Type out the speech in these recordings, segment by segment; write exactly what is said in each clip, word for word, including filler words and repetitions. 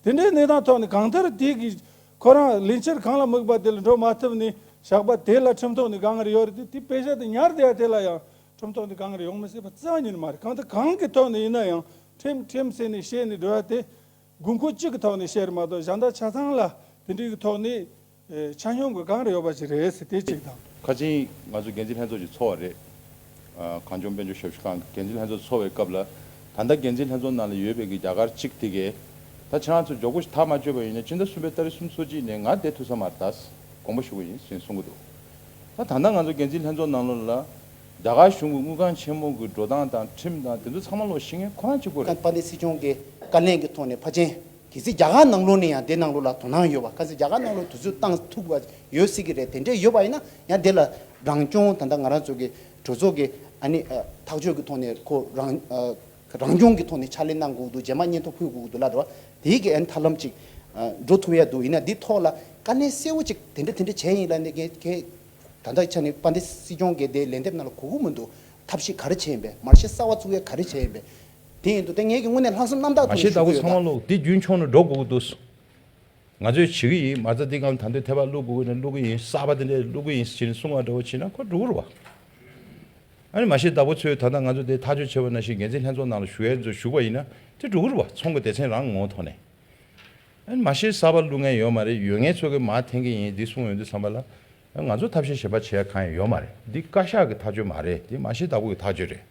དེ་འདྲའི་གནས་སྟངས་ཐོག་ནས་གང་ལྟར་དེ་གི་ཁོ་རང་ལས་འཆར་གང་ལ་དམིགས་པ་དེ་ལ་འགྲོ་མ་ཐུབ་ནས་བཞག་པ་དེ་ལ་ཁྲིམས་ཐོག་ནས་དཀའ་ངལ་ཡོད་རེད་དེ། དེ་དཔེ་ཆ་དེ་ཉར་བསྡད་ཡ་དེ་ལ་ཡང་ཁྲིམས་ཐོག་ནས་དཀའ་ངལ་ཡོང་མི་སྲིད་པ་རྩ་བ་ཉིད་ནས་མ་རེད། གང་ལྟར་གང་གི་ཐོག་ནས་ཡིན་ན་ཡང་ཁྲིམས་ཁྲིམས་ཟེར་ནས་བཤད་ནས་འགྲོ་ཡ་དེ་དགོས་མཁོ་གཅིག་གི་ཐོག་ནས་བཤད་རེད་མ་གཏོགས་གཞན་དག་ཆ་ཚང་ལ་དེ་འདྲའི་གི་ཐོག་ནས་ཨེ་ཆ་སྙོམས་ཀྱི་དཀའ་ངལ་ཡོད་པ་ཞིག་རེད་ཟེར་དེ་གཅིག་དང་། ཁ་ཅིག་ང་ཚོ་འགན་འཛིན་ལྷན་ཚོགས་ཀྱི་ཚོགས་པ་རེད། ཨ་གངས་ལྗོངས་དཔལ་འབྱོར་ཞབས་ཞུ་ཁང་གི་འགན་འཛིན་ལྷན་ཚོགས་ཚོགས་པའི་སྐབས་ལ། ད་ལྟ་འགན་འཛིན་ལྷན་ཚོགས་ནང་ལ་ཡོད་པའི་གི་རྒྱ་གར་གཅིག་དེ་གས། ད་ཁྱེད་རང་ཚོ་མགྱོགས་པོ་ཞིག་ཐག་མ་ཆོད་པ་ཡིན་ན་སྤྱི་ཟླ་གསུམ་པའི་ཏ་རིག་སུམ་ཅུ་སོ་གཅིག་ནས་ང་བསྡད་ཐུབ་ས་མ་རེད་ད། དགོངས་པ་ཞུ་གི་ཡིན་ཞེས་གསུང་གི་འདུག་ད་ད་ལྟ་ང་ཚོ་འགན་འཛིན་ལྷན་ཚོགས་ནང་ལོགས་ལ། རྒྱ་གར་གཞུང་གི་དངུལ་ཁང་ཆེན་མོ་གི་འགྲོ་སྟངས་དང་ཁྲིམས་དང་དེ་ཚོ་ཚང་མ་ལོག་ཤེས་མཁན་ཁོ་རང་གཅིག་པོ་རེད། དཔལ་ལྡན་སྲིད་སྐྱོང་གི་བཀའ་ལན་གྱི་ཐོག་ནས་ཕལ་ཆེར་གལ་སྲིད་རྒྱ་གར་ནང་ལོགས་ནས་ཡང་དེ་ནང་ལོགས་ལ་དོ་སྣང་ཡོད་པ། གལ་སྲིད་རྒྱ་གར་ནང་ལོགས་དུས་ཚོད་བཏང་ཐུབ་པ་ཡོད་སྲིད་ཀྱི་རེད། དེ་འདྲས་ཡོད་པ་ཡིན་ན་ཡང་དེ་ལ་རང་སྐྱོང་ད་ལྟ་ང་རང་ཚོ་གི་གྲོས་ཚོགས་ཀྱི་ཨ་ནི་ཨ་ཐག་གཅོད་ཀྱི་ཐོག་ནས་ཁོ་རང་ཨ་རང་སྐྱོང་གི་ཐོག་ནས་ཕྱག་ལས་གནང་དགོས་ཀྱི་འདུག་རྗེས་མ་སྙན་ཐོ་ཕུལ་དགོས་ཀྱི་འདུག་ལབ་རེད་བ། དེའི་གི་ཨ་ནི་ཐབས་ལམ་ཅིག་ཨ་འགྲོ་ཐུབ་ཡ་འདུག་ཡིན་ན་འདི་ཐོག་ལ་བཀའ་ལན་གསལ་བོ་ཅིག་དེ་འདྲ་དེ་འདྲ་བྱས་ཡིན་ལབ་ནས་གལ་གལ་ད་ལྟ་ཆ་ནས་དཔལ་ལྡན་སྲིད་སྐྱོང་གིས་དེ་ལན་འདེབས་ནང་ལ་གོ་གི་མི་འདུག་ཐབས་ཤེས་ག་རེ་བྱས་ཡིན་པས། མར་ཤེས་གསར་བ་བཙུགས་ཡས་ག་རེ་བྱས་ཡིན་པས། དེ་ཡིན་དུས་ད་ངེད་ཀྱི་དངོས་གནས་ལྷག་བསམ་རྣམ་དག་མ་ཐོག་ཤེས་ནས་ཞུ་ལྟ་གི་བུ་ཡོད་ཚང་མ་ད། ལོག་འདི་རྒྱུན་འཁྱོངས་ནས་འགྲོ་དགོས་ཀྱི་འདུག་ང་ཚོས་བྱེད་ཀྱི་ཡིན། མ་རྩ་འདི་གང་ད་འདོད་ཐེ་བ་བླུག་དགོས་ཀྱི་ན་བླུག་གི་ཡིན། གསར་པ་དེ་འདྲས་བླུག་གི་ཡིན་ཟེར་ནས་གསུང་བ་འདྲ་བོ་བྱས་ན་ཁོ་འགྲོ་གི་རེད་བ། ཨ་ནི་མ་ཤེས་ལྟ་བུ་ཚོས་ད་ལྟ་ང་ཚོ་དེ་ཐག་གཅོད་བྱས་པ་ནང་བཞིན་འགན་འཛིན་ལྷན་ཚོགས་ནང་ལ་ཞུགས་ཡས་ཚོ་ཞུགས་པ་ཡིན་ན་དེ་འགྲོ་གི་རེད་བ། ཚོང་གི་སྡེ་ཚན་རང་ངོ་ཐོག་ནས། ཨ་ནི་མ་ཤེས་གསར་པ་བླུག་མཁན་ཡོད་མ་རེད། ཡོད་མཁན་ཚོ་གིས་མར་འཐེན་གྱི་ཡིན་འདི་གསུངས་ཡོང་དུས་ཙམ་པ་ལ། ང་ཚོ་ཐབས་ཤེས་གཞན་པ་བྱེད་ཡ་གང་ཡང་ཡོད་མ་རེད། འདི་བཀའ་ཤག་གི་ཐག་གཅོད་མ་རེད། འདི་མ་ཤེས་ལྟ་བུ་གི་ཐག་གཅོད་རེད།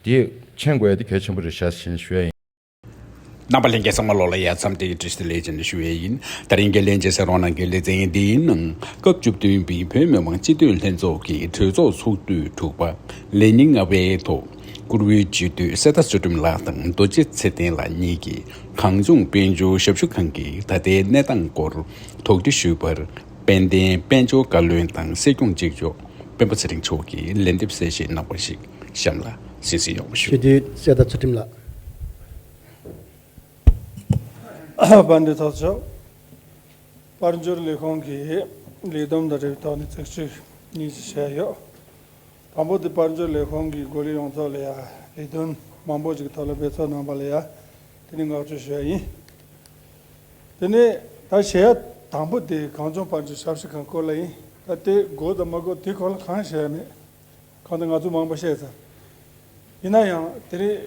འདི་མཁྱེན་དགོས་ཡ་འདི་གལ་ཆེན་པོ་རེད་ཤག་ཞེས་ཞུ་ཡ་ཡིན། རྣམ་པ་ལྷན་རྒྱས་ཚང་མ་ལོག་ལ་ཡ་མཚམས་དེ་གི་བཀྲ་ཤིས་བདེ་ལེགས་ཅན་ཞུ་ཡས་ཡིན། ད་རིང་གི་ལྷན་རྒྱས་ཚེ་རོང་ནང་གི་ལེ་ཚན་འདིའི་ནང་སྐབས་བཅུ་བདུན་པའི་བོད་མི་མང་སྤྱི་འཐུས་ལྷན་ཚོགས་ཀྱི་གྲོས་ཚོགས་ཚོགས་དུས་དྲུག་པ་ལས་ཉིན་ལྔ་པའི་ཐོག་བཀུར་འོས་སྤྱི་འཐུས་གསེར་རྟ་ཚུལ་ཁྲིམས་ལགས་དང་རྡོ་རྗེ་ཚེ་བརྟན་ལགས་གཉིས་ཀྱིས་གངས་ལྗོངས་དཔལ་འབྱོར་ཞབས་ཞུ་ཁང་གི་ད་ལྟའི་གནས་སྟངས་སྐོར་དོགས་འདྲི་ཞུས་པར། དཔལ་ལྡན་དཔལ་འབྱོར་བཀའ་བློན་དང་སྲིད་སྐྱོང་གཅིག་ལྕོགས་སྤེན་པ་ཚེ་རིང་མཆོག་གིས་ལན་འདེབས་གསལ་བཤད་གནང་བ་ཞིག་གཤམ་ལ་གསན་གཟིགས་ཡོང་བ་ཞུ། སྤྱི་འཐུས་གསེར་རྟ་ཚུལ་ཁྲིམས་ལགས། དཔལ་ལྡན་ཚོགས་གཙོ། དཔལ་འབྱོར་ལས་ཁུངས་ཀྱི་ལས་བསྡོམས་དང་འབྲེལ་བའི་ཐོག་ནས་ཚིག་གཅིག་གཉིས་ཤིག་བཤད་ཡོད། དང་པོ་དེ་དཔལ་འབྱོར་ལས་ཁུངས་ཀྱི་འགོ་ལས་ཡོངས་རྫོགས་ལ་ཡ་ལས་དོན་མང་པོ་ཞིག་ཐོག་ལ་འབད་བརྩོན་གནང་པ་ལ་ཡ་དེ་ནས་བསྔགས་བརྗོད་ཞུ་ཡ་ཡིན། དེ་ནས་ད་བཤད་ཡ་དང་པོ་དེ་གངས་ལྗོངས་དཔལ་འབྱོར་ཞབས་ཞུ་ཁང་སྐོར་ལ་ཡིན། ད་དེ་དགོས་དང་མ་དགོས་དེ་སྐོར་ལ་གང་བཤད་ཡ་མེད། གང་ལྟར་ང་ཚོ་མང་པོ་བཤད་ཚར། ཡིན་ན་ཡང་དེ་རིང་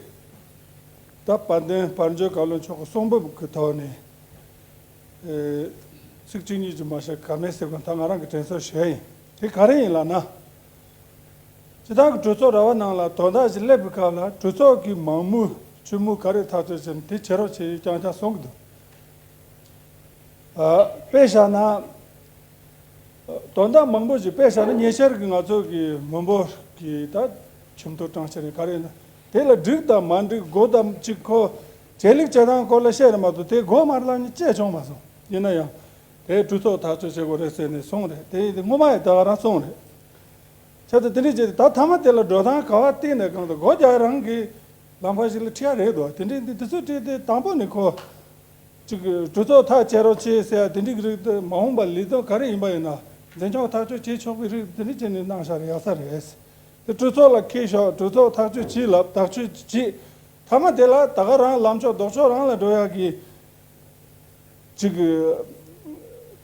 ད་དཔལ་ལྡན་དཔལ་འབྱོར་བཀའ་བློན་མཆོག་གི་གསུང་འབུམ་གྱི་ཐོག་ནས། ཨེ། ཚིག་གཅིག་གཉིས་ཀྱིས་མ་ཤེས་ག་མེད་ཟེར་དགོས། ད་ང་རང་གི་དྲན་གསོ་ཞུ་ཡ་ཡིན། དེ་ག་རེ་ཡིན་ལབ་ན། སྤྱི་བཏང་གི་གྲོས་ཚོགས་ར་བ་ནང་ལ་དོན་དག་ཅིག་སླེབས་པའི་སྐབས་ལ་གྲོས་ཚོགས་ཀྱི་མང་མོས་ཆེ་མོས་ག་རེ་ཐག་གཅོད་བྱས་ན་དེ་བྱེད་རོགས་བྱེད་ཡོད་རྐྱང་རྐྱང་གསུང་གི་འདུག་ཨ། དཔེ་བཞག་ན། དོན་དག་མང་པོ་ཞིག་དཔེ་བཞག་ན་ཉེ་ཆར་གྱི་ང་ཚོ་གི་མི་འབོར་གྱི་ད་ཁྱིམ་ཐོག་གྲངས་ཆེ་རེད་ག་རེ་ཡིན་ན་དེ་ལ་འགྲིག་དང་མ་འགྲིག་དགོས་དང་ཅིག་ཁོ་ཇེ་ལེགས་བྱེད་སྟངས་སྐོར་ལ་བཤད་རེད་མ་གཏོགས་དེ་དགོས་མ་རེད་ལབ་ནས་བཤད་བྱུང་མ་སོང་། ཡིན་ན་ཡང་དེ་གྲོས་ཚོགས་ཐག་གཅོད་བྱེད་དགོས་རེད་ཟེར་ནས་གསུངས་རེད། དེ་ཡིན་དེ་སྔོན་མ་ཡང་ད་ག་རང་གསུངས་རེད། བྱས་ཙང་དེ་འདྲས་བྱས་ཏེ་ད་མཐའ་མ་དེ་ལ་འགྲོ་སྟངས་ག་བ་བལྟས་ནས་གང་དུ་སྒོ་རྒྱག་རང་གི་ལམ་ཁ་ཞིག་ལ་ཁྲིད་ཡ་རེད་འདུག་དེ་འདྲས་འདི་དུས་ཚོད་ཁྲིད་དེ་དང་པོ་ནས་ཁོ། གཅིག་གྲོས་ཚོགས་ཐག་བཅད་རོགས་བྱེད་ཟེར་ཡ་དེ་འདྲའི་རིགས་དེ་མ་འོངས་པ་ལས་དོན་ག་རེ་ཡིན་པ་ཡིན་ན་འཛིན་སྐྱོང་ཐག་གཅོད་བྱེད་ཆོག་པའི་རིགས་དེ་འདྲ་བྱས་ནས་གནང་བཞག་རེད་ཡག་ས་རེད། དེ་གྲོས་ཚོགས་ལ་འཁྱེར་ཤོག་གྲོས་ཚོགས་ཐག་གཅོད་བྱེད་ལབ་ཐག་གཅོད་བྱེད། མཐའ་མ་དེ་ལ་ད་ག་རང་ལམ་ཕྱོགས་ལྡོག་ཕྱོགས་རང་ལ་འགྲོ་ཡག་གི་གཅིག་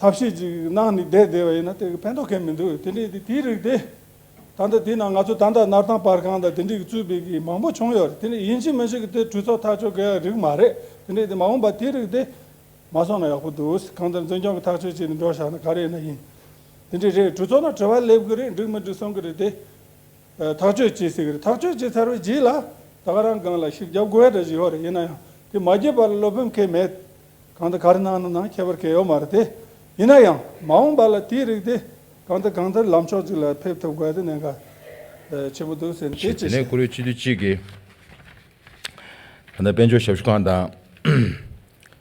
ཐབས་ཤེས་ཅིག་གནང་ནས་བསྡད་བསྡད་པ་ཡིན་ན་དེ་ཕན་ཐོགས་གང་ཡང་མི་འདུག་དེ་འདྲའི་དེ་དེའི་རིགས་དེ། ད་ལྟ་དེ་ནང་ང་ཚོ་ད་ལྟ་སྣར་ཐང་པར་ཁང་དང་དེ་འདྲའི་གི་བཙུགས་པའི་གི་མང་པོ་བྱུང་ཡོད་རེད། དེ་ནས་ཡིན་གཅིག་མིན་གཅིག་གི་དེ་གྲོས་ཚོགས་ཐག་གཅོད་དགོས་ཡ་རིགས་མ་རེད། དེ་འདྲའི་དེ་མ་འོངས་པ་དེའི་རིགས་དེ་མ་སོང་ན་ཡག་པོ་འདུག་གང་ལྟར་འཛིན་སྐྱོང་གི་ཐག་གཅོད་བྱས་ནས་འགྲོ་བཞག་ན་ག་རེ་ཡིན་ན་ཡིན། དེ་འདྲའི་རེད། གྲོས་ཚོགས་ནང་དྲི་བ་སླེབས་གི་རེད། འགྲིག་མི་འགྲིག་གསུང་གི་རེད་དེ། ཐག་གཅོད་བྱེད་ཟེར་གི་རེད། ཐག་གཅོད་བྱས་ཚར་བའི་རྗེས་ལ་ད་ག་རང་སྒང་ལ་ཤུགས་རྒྱབ་དགོས་ཡ་འདྲ་ཞིག་ཡོད་རེད། ཡིན་ན་ཡང་དེ་མ་བརྒྱབ་པ་ལ་བློ་ཕམ་གང་ཡང་མེད། གང་ལྟར་ག་རེ་གནང་ན་གནང་ཁྱད་པར་གང་ཡང་ཡོད་མ་རེད་དེ། ཡིན་ན་ཡང་མ་འོངས་པ་ལ་དེའི་རིགས་དེ་གང་ལྟར་གང་ལྟར་ལམ་ཕྱོགས་ཅིག་ལ་ཕེབས་ཐུབ་དགོས་དེ་གནད་འགག་ཆེན་པོ་འདུག་ཟེར་ནས་དེ་ཅི་དེ་ནས་བྱས། བཀུར་འོས་སྤྱི་འཐུས་གཅིག་གིས་ད་ལྟ་དཔལ་འབྱོར་ཞབས་ཞུ་ཁང་དང་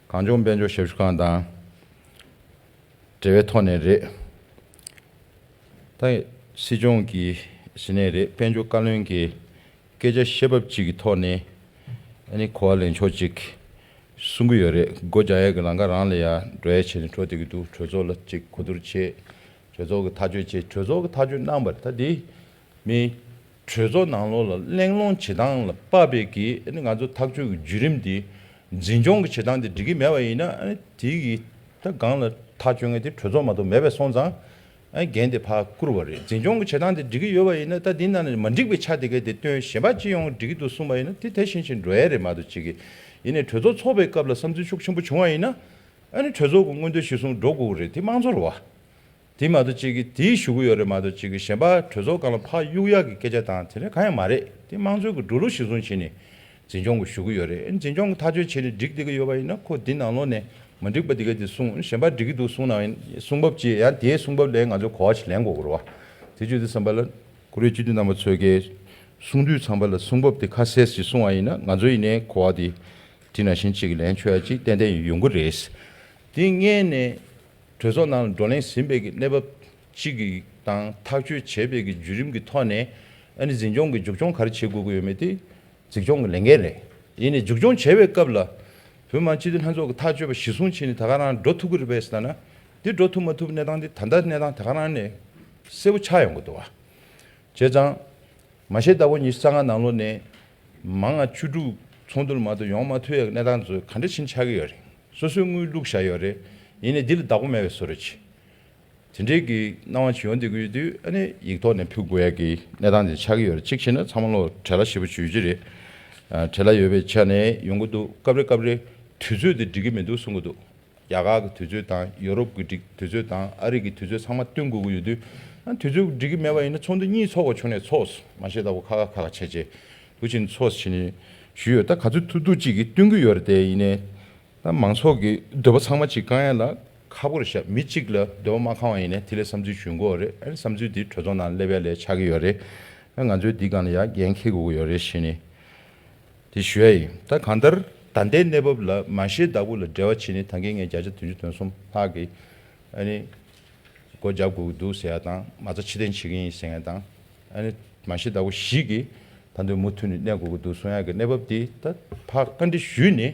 གངས་ལྗོངས་དཔལ་འབྱོར་ཞབས་ཞུ་ཁང་དང་འབྲེལ་བའི་ཐོག་ནས་རེད། ད་སྲིད་སྐྱོང་གི་ཞི་གནས་རེད། དཔལ་འབྱོར་བཀའ་བློན་གྱི་སྐད་ཆ་བཤད་འབབ་ཅིག་གི་ཐོག་ནས་ཨ་ནི་གོ་བ་ལེན་ཕྱོགས་ཅིག་གསུང་གི་ཡོད་རེད། སྒོ་རྒྱག་ཡས་ཀྱི་ལམ་ཁ་རང་ལ་ཡ་འགྲོ་ཡས་བྱས་ནས་འགྲོ་བསྡད་ཀྱི་འདུག་གྲོས་ཚོགས་ལ་ཅིག་གོ་བསྡུར་བྱེད། གྲོས་ཚོགས་ཀྱི་ཐག་གཅོད་བྱེད། གྲོས་ཚོགས་ཀྱི་ཐག་གཅོད་གནང་བ་རེད། ད་འདི་མི་གྲོས་ཚོགས་ནང་ལོགས་ལ་གླེང་སློང་བྱེད་སྟངས་ལ་དཔག་པའི་གི་ཨ་ནི་ང་ཚོ་ཐག་གཅོད་ཀྱི་བརྒྱུད་རིམ་འདི་ འཛིན་སྐྱོང་གི་བྱེད་སྟངས་དེ་འགྲིག་གི་མེད་པ་ཡིན་ན། ཨ་ནི་དེ་གི་ད་སྒང་ལ་ཐག་གཅོད་མཁན་དེ་གྲོས་ཚོགས་མ་གཏོགས་མེད་པ་སོང་ཙང་། ཨ་ནི་འགན་དེ་ཕར་བསྐུར་བ་རེད། འཛིན་སྐྱོང་གི་བྱེད་སྟངས་དེ་འགྲིག་གི་ཡོད་པ་ཡིན་ན། ད་དེ་ནང་ནས་མ་འགྲིག་པའི་ཆ་དེ་ག་དེ་བཏོན། གཞན་པ་སྤྱི་ཡོངས་འགྲིག་གི་འདུག་གསུངས་པ་ཡིན་ན། དེ་དེ་བཞིན་བྱས་འགྲོ་ཡ་རེད་མ་གཏོགས། གཅིག་གིས་ཡིན་ནའི་གྲོས་ཚོགས་ཚོགས་པའི་སྐབས་ལ་བསམ་ཚུལ་ཤུགས་ཆེན་པོ་བྱུང་བ་ཡིན་ན། ཨ་ནི་གྲོས་ཚོགས་ཀྱི་མངོན་འདོད་གཞིར་བཟུང་འགྲོ་དགོས་ཀྱི་རེད། དེ་དམངས་གཙོ་རེད་བ། དེ་མ་གཏོགས་གཅིག་གིས་དེ་ཞུ་གི་ཡོད་རེད་མ་གཏོགས། གཅིག་གིས་གཞན་པ་གྲོས་ཚོགས་སྒང་ལ་ཕར་གཡུག་ཡག་གི་སྐད་ཆ་དང་དེ་འདྲ་གང་ཡང་མ་རེད། དེ་དམངས་གཙོའི་གི་འགྲོ་ལུགས་གཞིར་བཟུང་བྱས་ནས་འཛིན་སྐྱོང་གིས་ཞུ་གི་ཡོད་རེད། འཛིན་སྐྱོང་གིས་ཐག་གཅོད་བྱས་ནས་འགྲིག་བསྡད་ཀྱི་ཡོད་པ་ཡིན་ན། ཁོ་འདི་ནང་ལོགས་ནས་མ་འགྲིག་པ་དེ་ག་དེ་གསུངས། གཞན་པ་འགྲིག་གི་འདུག་གསུངས་ན། གསུང་བབ་ཅིག་ཡང་དེའི་གསུང་བབ་ལ་ང་ཚོས་གོ་བ་ཞིག་ལེན་དགོས་ཀྱི་རེད་བ། དེ་བྱེད་དུས་ཙམ་པ་ལ་བཀུར་འོས་སྤྱི་འཐུས་རྣམ་པ་ཚོས་ཀྱི་གསུང་དུས་ཙམ་པ་ལ་གསུང་བབ་དེ་ཁ་གསལ་ཞིག་གསུངས་པ་ཡིན་ན། ང་ཚོ་ཡིན་ནའི་གོ་བ་དེ་དེ་ནང་བཞིན་གཅིག་གིས་ལེན་ཆོག་ཡ་གཅིག་ཏན་ཏན་ཡོང་གི་རེད། དེ་སྔོན་ནས་གྲོས་ཚོགས་ནང་ལ་བགྲོ་གླེང་ཟིན་པའི་གི་གནས་བབ་གཅིག་གི་དང་། ཐག་གཅོད་བྱས་པའི་གི་བརྒྱུད་རིམ་གྱི་ཐོག་ནས། ཨ་ནི་འཛིན་སྐྱོང་གིས་མཇུག་སྐྱོང་ག་རེ་བྱེད་དགོས་ཀྱི་ཡོད་མེད་དེ་འཛིན་སྐྱོང་གི་ལས་འགན་རེད། ཡིན་ནའི་མཇུག་སྐྱོང་བྱེད་པའི་སྐབས་ལ་བོད་མི་མང་སྤྱི་འཐུས་ལྷན་ཚོགས་ཀྱི་ཐག་གཅོད་པ་གཞིར་བཟུང་བྱས་ནས་ད་ག་རང་འགྲོ་ཐུབ་ཀྱི་རེད་པས་ཟེར་ན། དེ་འགྲོ་ཐུབ་མ་ཐུབ་གནས་སྟངས་དེ་ད་ལྟ་གནས་སྟངས་ད་ག་རང་ནས་གསལ་པོ་ཆགས་ཡོང་གི་འདུག་བ། བྱས་ཙང་མ་ཤེས་ཟླ་བ་ཉི་ཤུ་རྩ་ལྔ་ནང་ལོགས་ནས་མང་ང་བཅུ་དྲུག་ཚོགས་འདུ་ལ་མ་གཏོགས་ཡོང་མ་ཐུབ་ཡག་གནས་སྟངས་ཚོ་ག་འདྲ་ཕྱིན་ཆགས་ཀྱི་ཡོད་རེད། སོ་སོའི་དངུལ་བླུགས་བཞག་ཡོད་རེད། ཡིན་ནའི་འདི་ལ་བདག་པོ་མེད་པའི་བཟོ་འདྲ་ཅིག་དེ་འདྲའི་གི་སྣང་བ་ཅིག་ཡོང་བསྡད་ཀྱི་ཡོད་དུས། ཨ་ནི་ཡིག་ཐོག་ནས་ཕུལ་དགོས་ཡག་གི་གནས་སྟངས་དེ་ཆགས་ཀྱི་ཡོད་རེད། གཅིག་བྱས་ན་ཚང་མ་ལོག་བྲེལ་བ་ཞེ་པོ་ཅིག་ཡོད་ཀྱི་རེད། ཨ། བྲེལ་བ་ཡོད་པའི་ཆ་ནས་ཡོང་གི་འདུག་སྐབས་རེ་སྐབས་རེ་དུས་ཚོད་དེ་འགྲིག་གི་མི་འདུག་གསུང་གི་འདུག་རྒྱ་གར་གྱི་དུས་ཚོད་དང་། ཡོ་རོབ་ཀྱི་འགྲིག་དུས་ཚོད་དང་། ཨ་རི་གི་དུས་ཚོད་ཚང་མ་བསྟུན་དགོས་ཀྱི་ཡོད་དུས། ཨ། དུས་ཚོད་འགྲིག་གི་མེད་པ་ཡིན་ན་ཚོགས་འདུ་གཉིས་ཚོགས་པ་བྱུང་ནས་ཚོགས་སོང་། མ་ཤེས་ཟླ་བ་ཁ་ཁ་ཁ་ཁ་བྱས་བྱས་འདུག་བྱས་ནས་ཚོགས་བྱས་ནས་ཞུས་ཡོད། ད་ག་ཚོད་ཐུབ་ཐུབ་ཅིག་གིས་བསྟུན་གྱི་ཡོད་རེད། དེ་ཡིན་ནའི་ད་མང་ཚོགས་ཀྱི་འདོད་པ་ཚང་མ་ཅིག་བསྐང་ཡ་ལ་ཁག་པོ་རེད་ཤག་མི་གཅིག་ལ་འདོད་པ་མ་བསྐང་བ་ཡིན་ནའི་དེ་ལ་བསམ་ཚུལ་ཞུ་དགོས་རེད། ཨ་ནི་བསམ་ཚུལ་དེ་གྲོས་ཚོགས་ནང་སླེབས་ཡ་ལས་ཆགས་ཀྱི་ཡོད་རེད། ཨ། ང་ཚོས་འདི་སྒང་ལ་ཡ་འགན་འཁྱེར་དགོས་ཀྱི་ཡོད་རེད་ཞེས་ནས། དེ་ཞུ་ཡ་ཡིན། ད་གང་ལྟར་ད་ལྟའི་གནས་བབ་ལ་མ་ཤེས་ཟླ་བ་ལ་འབྲེལ་བ་བྱས་ནས་ད་གིན་ངས་བརྒྱ་ཆ་བདུན་ཅུ་དོན་གསུམ་ལྷག་གི་ཨ་ནི་སྒོ་རྒྱབ་དགོས་ཀྱི་འདུག་ཟེར་ཡ་དང་། མ་རྩ་ཕྱིར་འཐེན་བྱེད་ཀྱི་ཡིན་ཟེར་མཁན་དང་། ཨ་ནི་མ་ཤེས་ཟླ་བ་བཞི་གི་ད་དུང་མུ་མཐུད་ནས་གནས་དགོས་ཀྱི་འདུག་གསུང་ཡ་གི་གནས་བབ་དེ་ད་ཕར་བཀའ་འདྲི་ཞུས་ནས།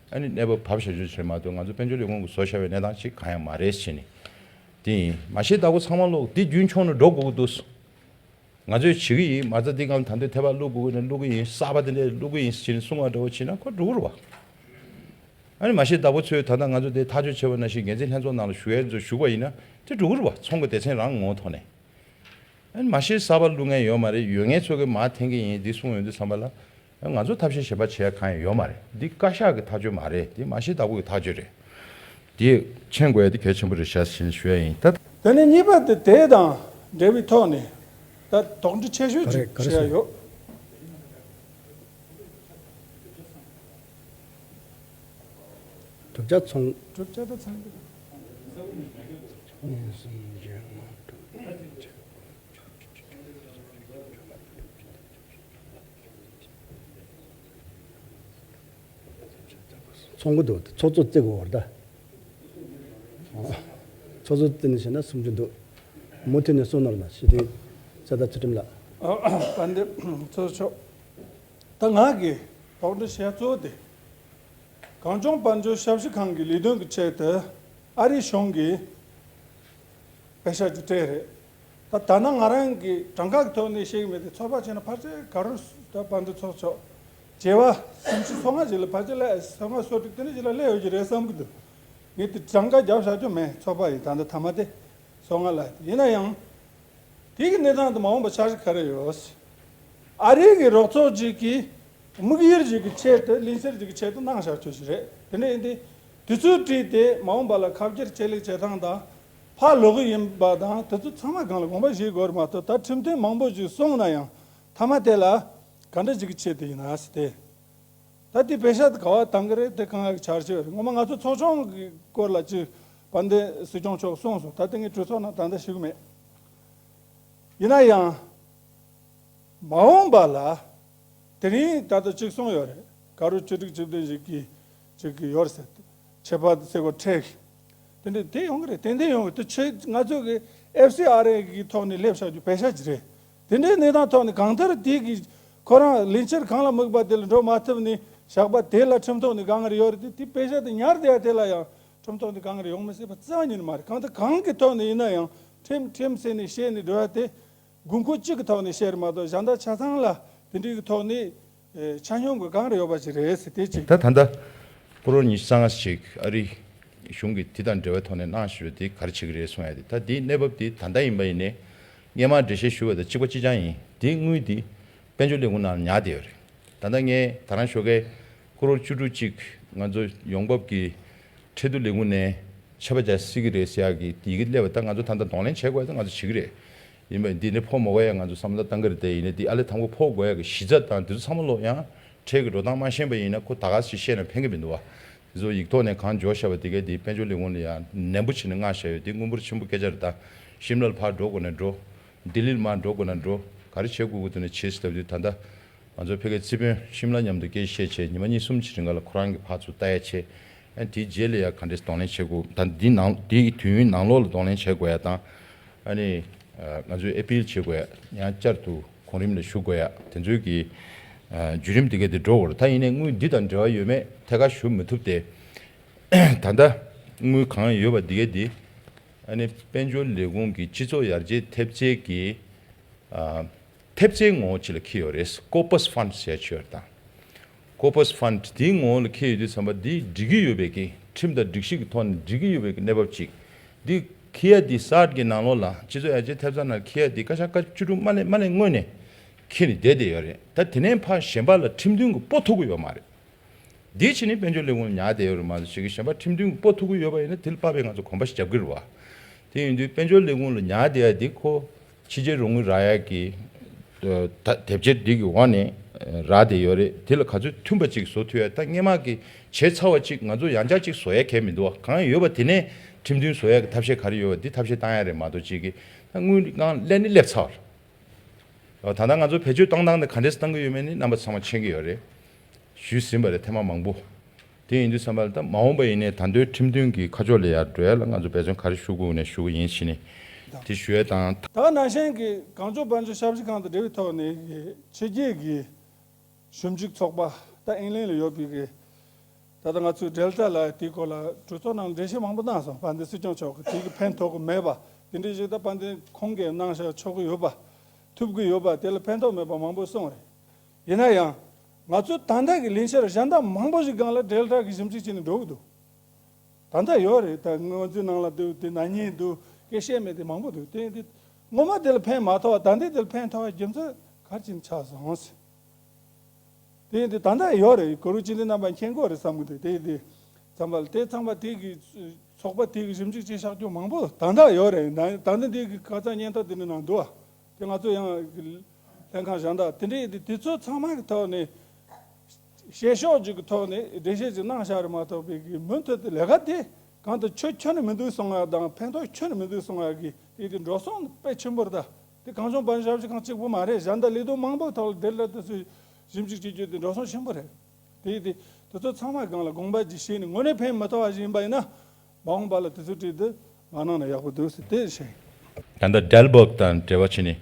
ཨ་ནི་གནས་བབ་བབས་བཞག་རྒྱུ་བྱས་མ་གཏོགས། ང་ཚོ་དཔལ་འབྱོར་ལས་ཁུངས་ཀྱིས་བཟོ་བཞག་པའི་གནས་སྟངས་ཤིག་གང་ཡང་མ་རེད་ཟེར་ནས། དེ་ཡིན། མ་ཤེས་ཟླ་བ་ཚང་མ་ལོག་འདི་རྒྱུན་འཁྱོངས་ནས་འགྲོ་དགོས་ཀྱི་འདུག་ང་ཚོས་བྱེད་ཀྱི་ཡིན། མ་རྩ་འདི་སྒང་ད་དུང་ཐེ་བ་བླུག་དགོས་ཀྱི་ན་བླུག་གི་ཡིན། གསར་པ་དེ་འདྲ་བླུག་གི་ཡིན་ཟེར་ནས་གསུང་བ་འདྲ་བོ་བྱས་ན་ཁོ་འགྲོ་གི་རེད་བ། ཨ་ནི་མ་ཤེས་ཟླ་བ་ཚོས་ད་ལྟ་ང་ཚོ་དེ་ཐག་གཅོད་བྱས་པ་ནང་བཞིན་འགན་འཛིན་ལྷན་ཚོགས་ནང་ལ་ཞུ་ཡས་ཚོ་ཞུགས་པ་ཡིན་ན་དེ་འགྲོ་གི་རེད་བ། ཚོང་གི་སྡེ་ཚན་རང་ངོ་ཐོག་ནས། ཨ་ནི་མ་ཤེས་གསར་པ་བླུག་མཁན་ཡོད་མ་རེད། ཡོད་མཁན་ཚོ་གིས་མར་འཐེན་གྱི་ཡིན། འདི་གསུངས་ཡོང་དུས་ཙམ་པ་ལ། ང་ཚོ་ཐབས་ཤེས་གཞན་པ་བྱེད་ཡ་གང་ཡང་ཡོད་མ་རེད། འདི་བཀའ་ཤག་གི་ཐག་གཅོད་མ་རེད། འདི་མ་ཤེས་ཟླ་བ་གི་ཐག་གཅོད་རེད། འདི་མཁྱེན་དགོས་ཡ་འདི་གལ་ཆེན་པོ་རེད་ཤག་ཟེར་ནས་ཞུ་ཡ་ཡིན། ད། དེ་ནས་གཉིས་པ་དེ་དེ་དང་འབྲེལ་བའི་ཐོག་ནས་ད་དོགས་འདྲི་ཆེ་ཤོས་ཅིག་བྱེད་ཡ་ཡོད། གྲུབ་ཆ་ཚང་། གྲུབ་ཆ་ད་ཚང་གི་རེད། གཉིས་གསུམ་བརྒྱད་ལྔ་དྲུག་ཚོང་གི་འདུག་ཚོགས་གཙོ་བརྩི་དགོས་པ་རེད་ད། ཚོགས་གཙོ་བརྩི་ནས་བྱས་ན་སུམ་ཅུ་འདུག་མུ་མཐུད་ནས་གསུང་གནང་རོགས་གནང་། སྤྱི་འཐུས་རྩ་བདག་ཚུལ་ཁྲིམས་ལགས། དཔལ་ལྡན་ཚོགས་གཙོ་མཆོག་ད་ང་གི་དོགས་འདྲི་བྱེད་ཡ་གཙོ་བོ་དེ། གངས་ལྗོངས་དཔལ་འབྱོར་ཞབས་ཞུ་ཁང་གི་ལས་དོན་གྱི་ཆེད་དུ་ཨ་རིའི་གཞུང་གིས་པེ་ཤ་ཅིག་སྤྲད་རེད། ད་ད་ནང་ང་རང་གི་གྲངས་ཀ་གི་ཐོག་ནས་བཤད་ཀྱི་མེད་དེ། ཚོགས་པ་བྱས་ན་ཕལ་ཆེར་ག་རུ་ད་བར་འདི་ཚོགས་ཆོག་བྱེ་བ་སུམ་ཅུ་སོ་ལྔ་ཞིག་ལ་ཕལ་ཆེར་ལ་སོ་ལྔ་སོ་དྲུག་དེ་འདྲ་ཞིག་ལ་སླེབས་ཡོད་ཀྱི་རེད་བསམ་གྱི་འདུག་ངས་དེ་གྲངས་ཀ་རྒྱབ་བཞག་རྒྱུ་མེད། ཚོགས་པ་ཡི་ད་ལྟ་མཐའ་མ་དེ་སོ་ལྔ་ལ། ཡིན་ན་ཡང་དེ་གི་གནས་སྟངས་དེ་མ་འོངས་པ་འཆར་གཞི་ག་རེ་ཡོད། ཨ་རི་གི་རོགས་ཚོགས་ཅིག་གིས་དམིགས་ཡུལ་ཅིག་གི་ཆེད་དུ། ལས་འཆར་ཅིག་གི་ཆེད་དུ་གནང་བཞག་རྒྱུ་ཞིག་རེད། དེ་འདྲ་ཡིན་དུས་དུས་ཚོད་བྲིས་ཏེ་མ་འོངས་པ་ལ་ཁ་བསྒྱུར་ཆེད་ལས་བྱེད་སྟངས་དང་། ཕར་ལོག་གི་ཡིན་པ་དང་། དེ་ཚོ་ཚང་མ་སྒང་ལ་དགོངས་པ་བཞེས་དགོས་རེད་མ་གཏོགས། ད་ཁྲིམས་མཐུན་མང་པོ་ཞིག་སོང་ན་ཡང་མཐའ་མ་དེ་ལ་ག་འདྲ་ཅིག་གི་ཆེད་དུ་ཡིན་ན་ཟེར་ཏེ། ད་དེ་པེ་ཤ་དེ་ག་པར་བཏང་གི་རེད། དེ་གང་ཡག་གི་འཆར་གཞི་རེད། ངོ་མ་ང་ཚོ་ཚོགས་ཆུང་གི་སྐོར་ལ་ཅིག་དཔལ་ལྡན་སྲིད་སྐྱོང་མཆོག་གསུངས་སོང་། ད་དེ་ངས་གྲོས་ཚོགས་ནང་ད་ལྟ་ཞུ་གི་མེད། ཡིན་ན་ཡང་མ་འོངས་པ་ལ། དེ་རིང་ད་ལྟ་གཅིག་གསུངས་ཡོད་རེད། ག་རུ་བཅུ་དྲུག་བཅུ་བདུན་ཞིག་གི་ཅིག་གི་ཡོད་རེད་ཟེར་ཏེ། ཆད་པ་སེལ་སྒོ་ཁྲལ་གི་དེ་འདྲ་དེ་ཡོང་གི་རེད། ཏན་ཏན་ཡོང་གི། དེ་ཆེད་ང་ཚོ་གི་ཨེཕ་སི་ཨར་ཨེ་གི་ཐོག་ནས་སླེབས་བཞག་རྒྱུ་པེ་ཤ་ཅིག་རེད། དེ་འདྲའི་གནས་སྟངས་ཐོག་ནས་གང་ལྟར་དེ་གི་ཁོ་རང་ལས་འཆར་གང་ལ་དམིགས་པ་དེ་ལ་འགྲོ་མ་ཐུབ་ནས་བཞག་པ་དེ་ལ་ཁྲིམས་ཐོག་ནས་དཀའ་ངལ་ཡོད་རེད་དེ། དེ་པེ་ཤ་དེ་ཉར་བསྡད་ཡ་དེ་ལ་ཡང་ཁྲིམས་ཐོག་ནས་དཀའ་ངལ་ཡོང་མི་སྲིད་པ་རྩ་བ་ཉིད་ནས་མ་རེད། གང་ལྟར་གང་གི་ཐོག་ནས་ཡིན་ན་ཡང་ཁྲིམས་ཁྲིམས་ཟེར་ནས་བཤད་ནས་འགྲོ་ཡ་དེ། དགོས་མཁོ་གཅིག་གི་ཐོག་ནས་བཤད་རེད་མ་གཏོགས། གཞན་དག་ཆ་ཚང་ལ་དེ་འདྲའི་གི་ཐོག་ནས་ཨེ་ཆ་སྙོམས་ཀྱི་གང་རེ་ཡོད་པ་ཞིག་རེད་ཟེར་དེ་གཅིག་ད་ད་ལྟ་ ཕུ་རོ་ཉི་ཤུ་རྩ་ལྔ་ཞིག་ཨ་རི་གཞུང་གིས་དེ་དང་འབྲེལ་བའི་ཐོག་ནས་གནང་བཞིན་པ་དེ་ག་རེ་བྱེད་ཀྱི་རེད་གསུང་ཡ་དེ། ད་དེའི་གནས་བབ་དེ་ད་ལྟ་ཡིན་པ་ཡིན་ནའི་སྔས་མ་འགྲེལ་བཤད་ཞུ་བ་དང་གཅིག་པ་གཅིག་རྐྱང་ཡིན། དེའི་དངུལ་དེ་དཔལ་འབྱོར་ལས་ཁུངས་ནང་ཉར་བསྡད་ཡོད་རེད། ད་ལྟ་ངས་ད་རང་ཞོགས་ཀས་ཀོ་རོར་བཅུ་དྲུག་ཅིག་ང་ཚོ་ཡོང་འབབ་ཀྱི་ཁྲལ་བསྡུ་ལས་ཁུངས་ནས་ཆད་པ་བཅག་སྲིད་ཀྱི་རེད་ཟེར་ཡག་གི་ཡི་གེ་སླེབས་པ་ད་ང་ཚོ་ད་ལྟ་གདོང་ལེན་བྱེད་དགོས་ཡ་ད་ང་ཚོ་བྱེད་ཀྱི་རེད། ཡིན་པ་འདི་ནི་ཕོག་མ་དགོས་ཡ་ང་ཚོ་བསམ་བློ་བཏང་གི་རེད། དེ་ཡིན་ན་འདི་ཨ་ལེ་དང་པོ་ཕོག་དགོས་ཡ་གི་གཞི་རྩ་དང་དེ་ཚོ་ཚང་མ་ལོག་ཡང་ཁྲལ་གྱི་འགྲོ་སྟངས་མ་ཤེས་པ་ཡིན་ན་ཁོ་ད་ག་ཞིག་བཤད་ན་ཕན་གྱི་མི་འདུག་བ། དེ་ཚོ་ཡིག་ཐོག་ནས་གང་འབྱོར་བཞག་པ་དེ་གས་དེ་དཔལ་འབྱོར་ལས་ཁུངས་ལ་ཡང་ནན་པོ་བྱས་ནས་མངགས་བཞག་ཡོད། དེ་དངུལ་འབོར་ཆེན་པོ་སྐད་ཆ་རེད། ད་ཤིམ་ལར་ཕར་འགྲོ་དགོས་ན་འགྲོ། ལྡི་ལིར་མར་འགྲོ་དགོས་ན་འགྲོ། ག་རེ་བྱེད་དགོས་དགོས་དེ་ནས་བྱེད་ཟེར་ལབ་དུས་ད་ལྟ་ང་ཚོ་ཕ་གིའི་རྩིས་དཔོན་ཤིམ་ལ་མཉམ་དུ་སྐད་ཆ་བཤད་བྱས་ཉི་མ་གཉིས་གསུམ་ཅིག་རིང་ག་ལ་ཁོ་རང་གི་ཕར་ཚུར་ལྟ་ཡ་བྱས། ཨ་དེའི་རྗེས་ལ་ཡང་ག་འདྲས་གདོང་ལེན་བྱེད་དགོས། ད་འདི་ནང་འདིའི་དུས་ཡུན་ནང་ལོགས་ལ་གདོང་ལེན་བྱེད་དགོས་ཡ་དང་། ཨ་ནི་ང་ཚོས་ཨེ་པིལ་བྱེད་དགོས་ཡ། ཡང་བསྐྱར་དུ་གོང་རིམ་ལ་ཞུ་དགོས་ཡ་དེ་ཚོའི་གི་བརྒྱུད་རིམ་དེ་ག་དེ་འགྲོ་དགོས་རེད། ད་ཡིན་ནའི་དངུལ་འདི་དང་འབྲེལ་བ་ཡོད་མེད་ཐད་ཀར་ཞུ་མི་ཐུབ་སྟེ། ད་ལྟ་དངུལ་གང་ཡོད་པ་འདི་ག་འདི་ཨ་ནི་དཔལ་འབྱོར་ལས་ཁུངས་ཀྱི་སྤྱི་ཚོགས་ཡར་རྒྱས་ཐེབས་རྩའི་གི་ཨ་ཐེབས་རྩའི་ངོ་བོ་ཅིག་ལ་འཁེལ་ཡོད་རེད། Corpus Fund ཟེར་ཡ་ཅིག་ཡོད་རེད་ད། Corpus Fund དེའི་ངོ་བོ་ལ་འཁེལ་ཡོད་དུས་ཙམ་པ་འདི་སྒྲིག་གི་ཡོད་པའི་གི་ཁྲིམས་དང་སྒྲིག་གཞི་གི་ཐོག་ནས་སྒྲིག་གི་ཡོད་པའི་གི་གནས་བབ་ཅིག་འདི་འཁེལ་ཡ་འདི་གསར་གྱི་ནང་ལོགས་ལ་སྤྱི་ཚོགས་ཡར་རྒྱས་ཐེབས་རྩ་ནང་འཁེལ་ཡ་འདི་བཀའ་ཤག་བཅུ་དྲུག་མ་སླེབས་མ་སླེབས་སྔོན་ནས་འཁེལ་ནས་བསྡད་བསྡད་ཡོད་རེད། ད་དེ་ནས་ཕར་གཞན་པ་ལ་ཁྲིམས་མཐུན་གྱི་སྤོ་ཐུབ་ཀྱི་ཡོད་མ་རེད། འདི་ཕྱི་ནས་དཔལ་འབྱོར་ལས་ཁུངས་ལ་ཉར་བསྡད་ཡོད་རེད་མ་གཏོགས་ཞིག་གཞན་པ་ཁྲིམས་མཐུན་གྱི་སྤོ་ཐུབ་ཀྱི་ཡོད་པ་ཡིན་ན་དེ་ལ་དཔག་པའི་ང་ཚོ་གོམ་པ་ཞིག་རྒྱབ་ཀྱི་རེད་བ། དེ་ཡིན་དུས་དཔལ་འབྱོར་ལས་ཁུངས་ལ་ཉར་བསྡད་ཡ་འདི་ཁོ་ཕྱི་རྒྱལ་རོགས་དངུལ་རག་ཡ་གི་ད་དེབ་སྐྱེལ་འདི་གི་འོག་ནས་རག་བསྡད་ཡོད་རེད། དེ་ལ་ག་ཚོད་མཐུན་པ་ཅིག་བཟོ་ཐུབ་ཡ། ད་སྔས་མ་གི་བྱས་ཚར་བ་ཅིག་ང་ཚོ་ཡང་བསྐྱར་ཅིག་བཟོ་ཡ་གལ་མི་འདུག་བ། གང་ཡོད་པ་དེ་ནས་ཁྲིམས་མཐུན་བཟོ་ཡ་གི་ཐབས་ཤེས་ག་རེ་ཡོད་པ་འདི་ཐབས་ཤེས་བཏང་ཡ་རེད་མ་གཏོགས་ཅིག་གི་ད་དངུལ་སྒང་སླེབས་ནི་སླེབས་ཚར་བ་རེད། ད་ལྟ་ང་ཚོ་བེད་སྤྱོད་གཏོང་སྟངས་དེ་ག་འདྲས་གཏོང་གི་ཡོད་མེད་ནི་རྣམ་པ་ཚང་མ་མཁྱེན་གྱི་ཡོད་རེད། ཞུས་ཟིན་པ་རེད་ཐེངས་མ་མང་པོ། དེ་ཡིན་དུས་ཙམ་པ་ལ་ད་མ་འོངས་པ་ཡིན་ནའི་ད་དུང་ཁྲིམས་མཐུན་གྱི་ཁ་ཕྱོགས་ལ་ཡར་འགྲོ་ཡ་ལ་ང་ཚོ་འབད་བརྩོན་ག་རེ་ཞུ་དགོས་ནས་ཞུ་གི་ཡིན་ཞུས་ནས་དེ་ཞུ་ཡ་དང་། ད་ག་ནང་བཞིན་གྱི་གངས་ལྗོངས་དཔལ་འབྱོར་ཞབས་ཕྱི་ཁང་དང་འབྲེལ་བའི་ཐོག་ནས་ཕྱི་རྒྱལ་གྱི་ཞིབ་འཇུག་ཚོགས་པ་ད་ཨིང་ལན་ལ་ཡོད་པའི་གི་ད་ལྟ་ང་ཚོའི་ཌེལ་ཊ་ལབ་དེའི་སྐོར་ལ་གྲོས་ཚོགས་ནང་ལ་འགྲེལ་བཤད་མང་པོ་གནང་སོང་། དཔལ་ལྡན་སྲིད་སྐྱོང་མཆོག་གིས་དེ་གི་ཕན་ཐོགས་གི་མེད་པ་དེ་འདྲའི་ཞིག་ད་དཔལ་ལྡན་ཁོང་གིས་གནང་བཞག་ཆོག་གི་ཡོད་པ། ཐུབ་ཀྱི་ཡོད་པ་དེ་ལ་ཕན་ཐོགས་མེད་པ་མང་པོ་གསུངས་རེད། ཡིན་ན་ཡང་། ང་ཚོས་ད་ལྟ་གི་ལས་འཆར་གཞན་དག་མང་པོ་ཞིག་སྒང་ལ་ཌེལ་ཊ་གི་ཞིབ་འཇུག་བྱས་ནས་འགྲོ་གི་འདུག་ད་ལྟ་ཡོད་རེད། ད་སྔོན་རྩིས་ནང་ལ་འདུག་དེ་ན་ནིང་འདུག་སྐད་བཤད་མེད་དེ་མང་པོ་འདུག་དེ་དེ་ངོ་མ་དེ་ལ་ཕན་མ་ཐོགས་པ་ད་ལྟའི་དེ་ལ་ཕན་ཐོགས་པའི་རྒྱུ་མཚན་ག་རེ་བྱས་ནས་ཆགས་སོང་ཟེར། དེ་དེ་ད་ལྟ་ཡོད་རེད། གུ་རུ་སྤྱི་འཐུས་རྣམ་པ་མཁྱེན་གྱི་རེད་བསམ་གྱི་འདུག་དེ་དེ་ཚང་མ་ལ་དེ་ཚང་མ་དེ་གི་ཚོགས་པ་དེ་གི་ཞིབ་འཇུག་བྱས་བཞག་རྒྱུ་མང་པོ་ད་ལྟ་ཡོད་རེད། ད་ད་ལྟ་དེ་གི་ཁ་སང་སྙན་ཐོ་དེ་ནི་ནང་འདུག་ཨ། དེ་ང་ཚོ་ཡང་ལྷན་ཁང་གཞན་དག་དེ་འདྲའི་དེ་དེ་ཚོ་ཚང་མ་གི་ཐོག་ནས་བཤད་ཕྱོགས་ཅིག་གི་ཐོག་ནས་འགྲེལ་བཤད་ཅིག་གནང་བཞག་རེད་མ་གཏོགས་པའི་གི་མུ་མཐུད་དེ་ལས་ཀ་དེ་གང་དུ་ཆོ་ཁྱོན་ནས་མི་འདུག་གསུང་ཡ་དང་ཕན་ཐོགས་ཁྱོན་ནས་མི་འདུག་གསུང་ཡ་གི་དེ་དེ་འགྲོ་སོང་དཔེ་ཆེན་པོ་རེད་ད། དེ་གངས་ལྗོངས་དཔལ་འབྱོར་ཞབས་ཞུ་ཁང་གཅིག་པུ་མ་རེད། གཞན་དག་ལས་དོན་མང་པོའི་ཐོག་ལ་དེ་ལ་དེ་ཚོའི་ཞིབ་འཇུག་བྱེད་རྒྱུ་དེ་འགྲོ་སོང་ཆེན་པོ་རེད། དེ་དེ་དེ་ཚོ་ཚང་མ་སྒང་ལ་དགོངས་པ་ཅིག་བཞེས་ནས་དངོས་གནས་ཕན་མི་ཐོགས་པ་ཞིག་ཡིན་པ་ཡིན་ན། མ་འོངས་པ་ལ་དེ་ཚོའི་གྲས་དེ་མ་གནང་ན་ཡག་པོ་འདུག་ཟེར་དེ་བཤད་ཡིན། ད་ལྟ་ཌལ་བག་དང་འབྲེལ་བ་བྱས་ནས་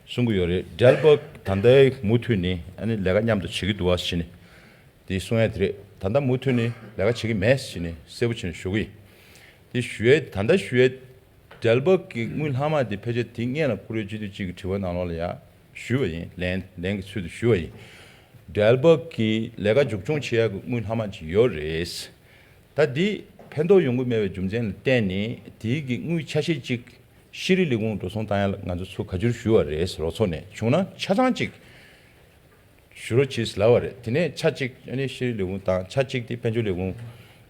གསུང་གི་ཡོད་རེད། ཌལ་བག་ད་ལྟའི་མུ་མཐུད་ནས་ཨ་ནི་ལས་ཀ་མཉམ་དུ་བྱེད་ཀྱི་འདུག་བ་བྱས་ནས་དེ་གསུང་ཡ་དེ་རེད། ད་ལྟ་མུ་མཐུད་ནས་ལས་ཀ་བྱེད་ཀྱི་མེད་བྱས་ནས་གསལ་པོ་བྱས་ནས་ཞུ་གི་ཡིན། དེ་ཞུ་ཡས་ད་ལྟ་ཞུ་ཡས་ཌལ་བག་གི་དངུལ་ལྷག་མ་དེ་ཕལ་ཆེར་དེ་སྔོན་ལ་ཀུ་རེ་སྤྱི་འཐུས་གཅིག་གི་དྲི་བ་ནང་ལོགས་ལ་ཡང་ཞུས་པ་ཡིན། ལན་ལན་གྱི་ཚུལ་དུ་ཞུས་པ་ཡིན། ཌལ་བག་གི་ལས་ཀ་མཇུག་སྐྱོང་བྱེད་ཡ་གི་དངུལ་ལྷག་མ་ཅིག་ཡོད་རེད། ད་འདི་ཕན་ཐོགས་ཡོང་གི་མེད་པའི་རྒྱུ་མཚན་ལ་བརྟེན་ནས་དེའི་གི་དངུལ་ཆ་ཤས་གཅིག་ཤེས་རིག་ལས་ཁུངས་འགྲོ་སོང་བཏང་ཡ་ལ་ང་ཚོ་ཚུར་བཀའ་འགྱུར་ཞུས་པ་རེད། རོགས་ཚོགས་ནས་བྱུང་ན་ཆ་ཚང་གཅིག་ཞུ་རོགས་བྱེད་ཟེར་ལབ་པ་རེད། དེ་ནས་ཆ་གཅིག་ཨ་ནི་ཤེས་རིག་ལས་ཁུངས་དང་ཆ་གཅིག་དེ་དཔལ་འབྱོར་ལས་ཁུངས་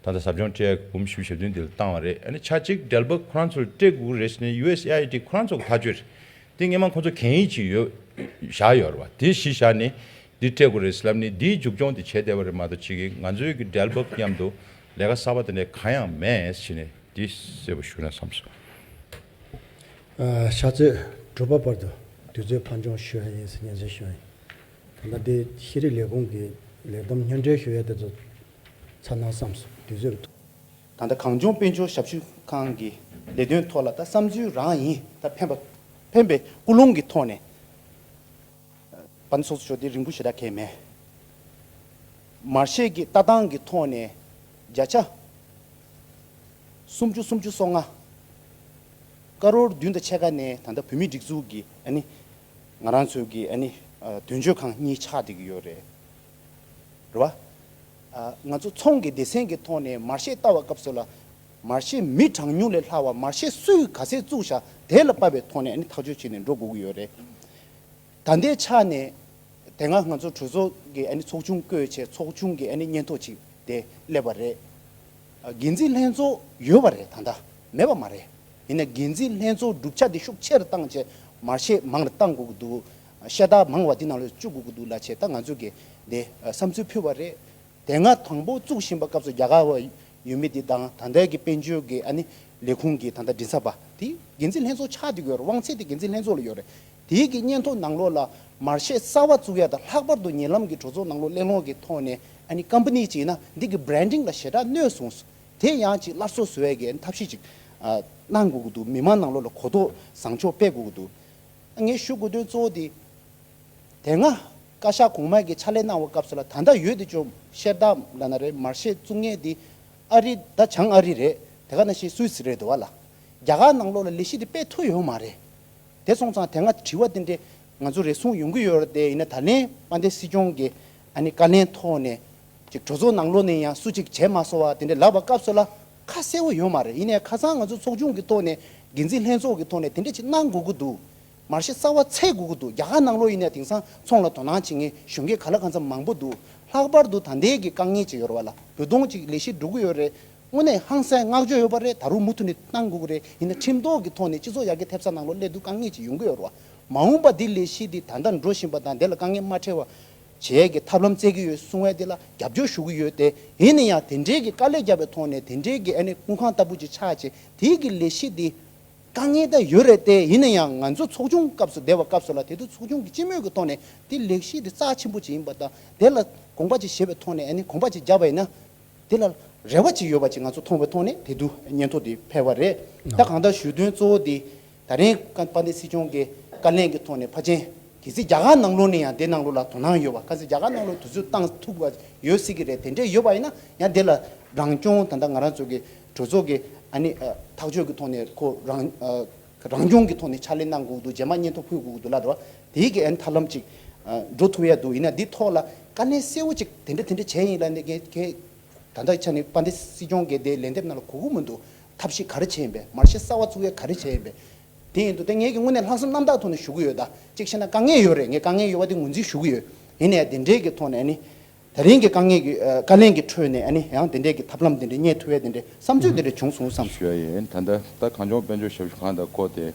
ད་ལྟ་ཟབ་སྦྱོང་སྤྲད་ཡ་གི་འབུམ་བཞི་བཅུ་ཞེ་བདུན་དེ་ལ་བཏང་བ་རེད། ཨ་ནི་ཆ་གཅིག་ཌལ་བག་ཁོ་རང་ཚོར་སྤྲད་དགོས་རེད་ཟེར་ནས་ཡུ་ཨེས་ཨེ་ཨའི་ཌི་ཁོ་རང་ཚོ་གི་ཐག་གཅོད་རེད། དེ་སྔས་མ་ཁོ་ཚོ་གན་ཡིག་ཅིག་ཡོད་བཞག་ཡོད་རེད་བ། དེ་གཞི་བཞག་ནས་འདི་སྤྲད་དགོས་རེད་ཟེར་ལབ་ནས་འདིའི་མཇུག་སྐྱོང་དེ་བྱས་བསྡད་པ་རེད་མ་གཏོགས་ཅིག་གིས་ང་ཚོའི་གི་ཌལ་བག་མཉམ་དུ་ལས་ཀ་གསར་པ་དེ་འདྲ་གང་ཡང་མེད་ཟེར་ནས་འདི་གསལ་པོ་ཞུ་ན་བསམ་སོང་། ཨ། ཕྱག་ཚོད་དྲུག་པ་བར་དུ་དུས་ཚོད་ཕར་འགྱངས་ཞུ་ཡ་ཡིན་ཟེར་སྙན་སེང་ཞུ་ཡ་ཡིན། ད་ལྟ་འདི་ཤེས་རིག་ལས་ཁུངས་ཀྱི་ལས་བསྡོམས་སྙན་སྒྲོན་ཞུ་ཡ་དེ་ཚོ་ཚར་ན་བསམ་སོང་དུས་ཚོད། ད་ལྟ་གངས་ལྗོངས་དཔལ་འབྱོར་ཞབས་ཞུ་ཁང་གི་ལས་དོན་ཐོག་ལ་ད་བསམ་ཚུལ་རང་ཡིན། ད་ཕན་པ་ཕན་པའི་ཀུན་སློང་གི་ཐོག་ནས་པན་ཚོགས་གཙོ་མཆོག་འདི་རིང་པོ་ཞེ་དྲག་གལ་མེད། མར་ཤེས་ཀྱི་ལྟ་སྟངས་ཀྱི་ཐོག་ནས་བརྒྱ་ཆ་སུམ་ཅུ་སུམ་ཅུ་སོ་ལྔ་ཀ་རོར་བདུན་དང་ཕྱེད་ཀ་ནས་ད་ལྟ་བོད་མིའི་སྒྲིག་འཛུགས་ཀྱི་ཨ་ནི་ང་རང་ཚོའི་གི་ཨ་ནི་དོན་གཅོད་ཁང་གཉིས་ཆགས་བསྡད་ཀྱི་ཡོད་རེད། རེད་བ། ང་ཚོ་ཚོང་གི་སྡེ་ཚན་གྱི་ཐོག་ནས་མར་ཤེས་ལྟ་བའི་སྐབས་སུ་ལ། མར་ཤེས་མི་གྲངས་ཉུང་ལས་ལྷག་པ་མར་ཤེས་སུས་ག་ཚད་བཙུགས་བཞག་དེ་ལ་དཔག་པའི་ཐོག་ནས་ཨ་ནི་ཐག་གཅོད་བྱས་ནས་འགྲོ་དགོས་ཀྱི་ཡོད་རེད། ད་ལྟའི་ཆ་ནས་དེ་སྔ་ང་ཚོ་གྲོས་ཚོགས་ཀྱི་ཨ་ནི་ཚོགས་ཆུང་བསྐོས་བྱས་ཚོགས་ཆུང་གི་ཨ་ནི་སྙན་ཐོ་ཅིག་དེ་སླེབས་པ་རེད། འགན་འཛིན་ལྷན་ཚོགས་ཡོད་པ་རེད། ད་ལྟ་མེད་པ་མ་རེད། ཡིན་ན་འགན་འཛིན་ལྷན་ཚོགས་གྲུབ་ཆ་དེ་ཤུགས་ཆེ་རུ་བཏང་བྱས་མར་ཤེས་མང་རུ་གཏང་དགོས་ཀྱི་འདུག་ཤ་སྟག་མང་བ་དེ་ནང་ལ་བཅུག་དགོས་ཀྱི་འདུག་ལབ་བྱས་ད་ང་ཚོ་གི་དེ་བསམ་ཚུལ་ཕུལ་བ་རེད། དེ་སྔ་དང་པོ་བཙུགས་བཞིན་པ་སྐབས་སུ་རྒྱ་གར་བ་ཡོད་མི་དེ་དང་ད་ལྟའི་གི་དཔལ་འབྱོར་གྱི་ཨ་ནི་ལས་ཁུངས་ཀྱི་ད་ལྟ་མགྲིན་ཚབ་པ་དེ་འགན་འཛིན་ལྷན་ཚོགས་ཆགས་བསྡད་ཀྱི་ཡོད་རེད། དབང་ཚད་དེ་འགན་འཛིན་ལྷན་ཚོགས་ལ་ཡོད་རེད། དེའི་གི་སྙན་ཐོ་ནང་ལོགས་ལ་མར་ཤེས་གསར་བ་བཙུགས་ཡ་དང་ལྷག་པར་དུ་ཉེ་ལམ་གྱི་གྲོས་ཚོགས་ནང་ལོགས་གླེང་སློང་གི་ཐོག་ནས་ཨ་ནི་ཀམ་པ་ནི་ཅིག་ཡིན་ན་འདི་གི་བྷི་རན་ཌིང་ལ་ཞེ་དྲག་གནོད་སོང་། དེ་ཡང་ཅིག་སླར་གསོ་བཟོ་ཡ་གི་ཐབས་ཤེས་ཅིག་གནང་དགོས་ཀྱི་འདུག་མི་མང་ནང་ལོགས་ལ་གོ་རྟོགས་བཟང་ཕྱོགས་སྤེལ་དགོས་ཀྱི་འདུག་ངས་ཞུ་དགོས་དོན་གཙོ་བོ་དེ། དེ་སྔ་བཀའ་ཤག་གོང་མ་གི་ཕྱག་ལས་གནང་བའི་སྐབས་སུ་ལ་ད་ལྟ་ཡོད་དེ་ཅུང་ཤེར་དག་ལབ་ན་རེད། མར་ཤེས་བཙུགས་མཁན་དེ་ཨ་རི་ད་བྱང་ཨ་རི་རེད། དེ་ག་ནང་བཞིན་སུད་སི་རེད་འདུག་བ་ལ། རྒྱ་གར་ནང་ལོགས་ལ་ལས་གཞི་དེ་སྤེལ་ཐུབ་ཡོད་མ་རེད། དེ་སོང་ཙང་དེ་སྔ་དྲི་བ་དེ་འདྲས་ང་ཚོ་རེ་ཟུང་ཡོང་གི་ཡོད་རེད། དེ་ཡིན་ན་ད་ལན་དཔལ་ལྡན་སྲིད་སྐྱོང་གི་ཨ་ནི་བཀའ་ལན་ཐོག་ནས་ཅིག་གྲོས་ཚོགས་ནང་ལོགས་ནས་ཡང་སུ་གཅིག་བྱས་མ་སོང་བ་དེ་འདྲས་ལབ་པ་སྐབས་སུ་ལ་ཁ་གསལ་བོ་ཡོད་མ་རེད། ཡིན་ནའི་ཁ་སང་ང་ཚོ་ཚོགས་ཆུང་གི་ཐོག་ནས་འགན་འཛིན་ལྷན་ཚོགས་ཀྱི་ཐོག་ནས་དེ་འདྲས་ཅིག་གནང་དགོས་ཀྱི་འདུག་མར་ཤེས་གསར་བ་འཚོལ་དགོས་ཀྱི་འདུག་རྒྱ་གར་ནང་ལོགས་ཡིན་ནའི་དེང་སང་ཚོང་ལ་དོ་སྣང་བྱེད་མཁན་གཞོན་སྐྱེས་ག་ལ་གང་འཚམ་མང་པོ་འདུག་ལྷག་པར་དུ་ད་ལྟའི་གི་དཀའ་ངལ་ཅིག་ཡོད་རེད་བ་ལ། བོད་དོན་ཅིག་ལས་གཞི་འགྲོ་གི་ཡོད་རེད། དངོས་གནས་ཧང་སང་བསྔགས་བརྗོད་ཡོད་པ་རེད། ད་རུང་མུ་མཐུད་ནས་གནང་དགོས་ཀྱི་རེད། ཡིན་ན་ཁྲིམས་ཐོག་གི་ཐོག་ནས་སྤྱི་ཚོགས་ཡར་རྒྱས་ཐེབས་ས་ནང་ལོགས་སླེབས་དུས་དཀའ་ངལ་ཅིག་ཡོང་གི་ཡོད་རེད་བ། མ་འོངས་པ་འདི་ལས་གཞི་འདི་ད་ལྟ་འགྲོ་བཞིན་པ་དང་དེ་ལ་དཀའ་ངལ་མ་འཕྲད་པ་བྱེད་ཡས་ཀྱི་ཐབས་ལམ་བཙལ་གྱི་ཡོད་གསུང་ཡས་དེ་ལ་རྒྱབ་སྐྱོར་ཞུ་གི་ཡོད། དེ་ཡིན་ན་ཡང་དེ་འདྲའི་གི་དཀའ་ལས་བརྒྱབ་པའི་ཐོག་ནས་དེ་འདྲའི་གི་ཨ་ནི་དངུལ་ཁང་ལྟ་བུ་ཅིག་ཆགས་བྱས་དེའི་གི་ལས་གཞི་འདི་དཀའ་ངལ་ད་ཡོད་རེད། དེ་ཡིན་ན་ཡང་ང་ཚོ་ཚོགས་ཆུང་སྐབས་སུ་བསྡད་པ་སྐབས་སུ་ལ་དེ་དུས་ཚོགས་ཆུང་གི་སྤྱི་མོས་ཀྱི་ཐོག་ནས་དེ་ལས་གཞི་དེ་རྩ་ཆེན་པོ་ཅིག་ཡིན་པ་དང་དེ་ལ་དགོངས་པ་ཅིག་བཞེས་པའི་ཐོག་ནས་ཨ་ནི་དགོངས་པ་ཅིག་བཞག་པ་ཡིན་ན་དེ་ལ་རེ་བ་ཅིག་ཡོད་པ་ཅིག་ང་ཚོ་མཐོང་བའི་ཐོག་ནས་དེ་དུས་སྙན་ཐོ་དེ་ཕེབས་པ་རེད། ད་གང་ལྟར་ཞུ་དོན་གཙོ་བོ་དེ་ད་རིང་དཔལ་ལྡན་སྲིད་སྐྱོང་གི་བཀའ་ལན་གྱི་ཐོག་ནས་ཕལ་ཆེར་གལ་སྲིད་རྒྱ་གར་ནང་ལོགས་ནས་ཡང་དེ་ནང་ལོགས་ལ་དོ་སྣང་ཡོད་པ། གལ་སྲིད་རྒྱ་གར་ནང་ལོགས་དུས་ཚོད་བཏང་ཐུབ་པ་ཡོད་སྲིད་ཀྱི་རེད། དེ་འདྲས་ཡོད་པ་ཡིན་ན་ཡང་དེ་ལ་རང་སྐྱོང་ད་ལྟ་ང་རང་ཚོ་གི་གྲོས་ཚོགས་ཀྱི་ཨ་ནི་ཐག་གཅོད་ཀྱི་ཐོག་ནས་ཁོ་རང་རང་སྐྱོང་གི་ཐོག་ནས་ཕྱག་ལས་གནང་དགོས་འདུག་རྗེས་མ་སྙན་ཐོ་ཕུལ་དགོས་འདུག་ལབ་རེད་བ། དེའི་གི་ཨ་ནི་ཐབས་ལམ་ཅིག་འགྲོ་ཐུབ་ཡ་འདུག་ཡིན་ན་འདི་ཐོག་ལ་དཀའ་ལས་གསལ་བོ་ཅིག་དེ་འདྲ་དེ་འདྲ་བྱས་ཡིན་ལབ་ནས་གལ་ད་ལྟ་ཆ་ནས་དཔལ་ལྡན་སྲིད་སྐྱོང་གིས་དེ་ལན་འདེབས་ནང་ལ་གོ་གི་མི་འདུག་ཐབས་ཤེས་ག་རེ་བྱས་ཡིན་པས། མར་ཤེས་གསར་བ་བཙུགས་ཡས་ག་རེ་བྱས་ཡིན་པས། དེ་ཡིན་དུས་དེ་ངེད་ཀྱི་དངོས་གནས་ལྷག་བསམ་རྣམ་དག་ཐོག་ནས་ཞུ་གི་ཡོད། ད་གཅིག་བཤད་ན་དཀའ་ངལ་ཡོད་རེད། ངས་དཀའ་ངལ་ཡོད་པ་དེ་ངོས་འཛིན་ཞུ་གི་ཡོད། ཡིན་ནའི་དེ་འདྲའི་གི་ཐོག་ནས་ཨ་ནི་དེ་རིང་གི་དཀའ་ངལ་གྱི་ཨ་བཀའ་ལན་གྱི་ཁྲོད་ནས་ཨ་ནི་ཡང་དེ་འདྲའི་གི་ཐབས་ལམ་དེ་འདྲ་རྙེད་ཐུབ་ཡས་དེ་འདྲའི་བསམ་ཚུལ་དེ་འདྲ་བྱུང་སོང་བསམ་སོང་། ཞུ་ཡ་ཡིན། ད་ལྟ་ད་གངས་ལྗོངས་དཔལ་འབྱོར་ཞབས་ཞུ་ཁང་དང་བསྐོར་ཏེ་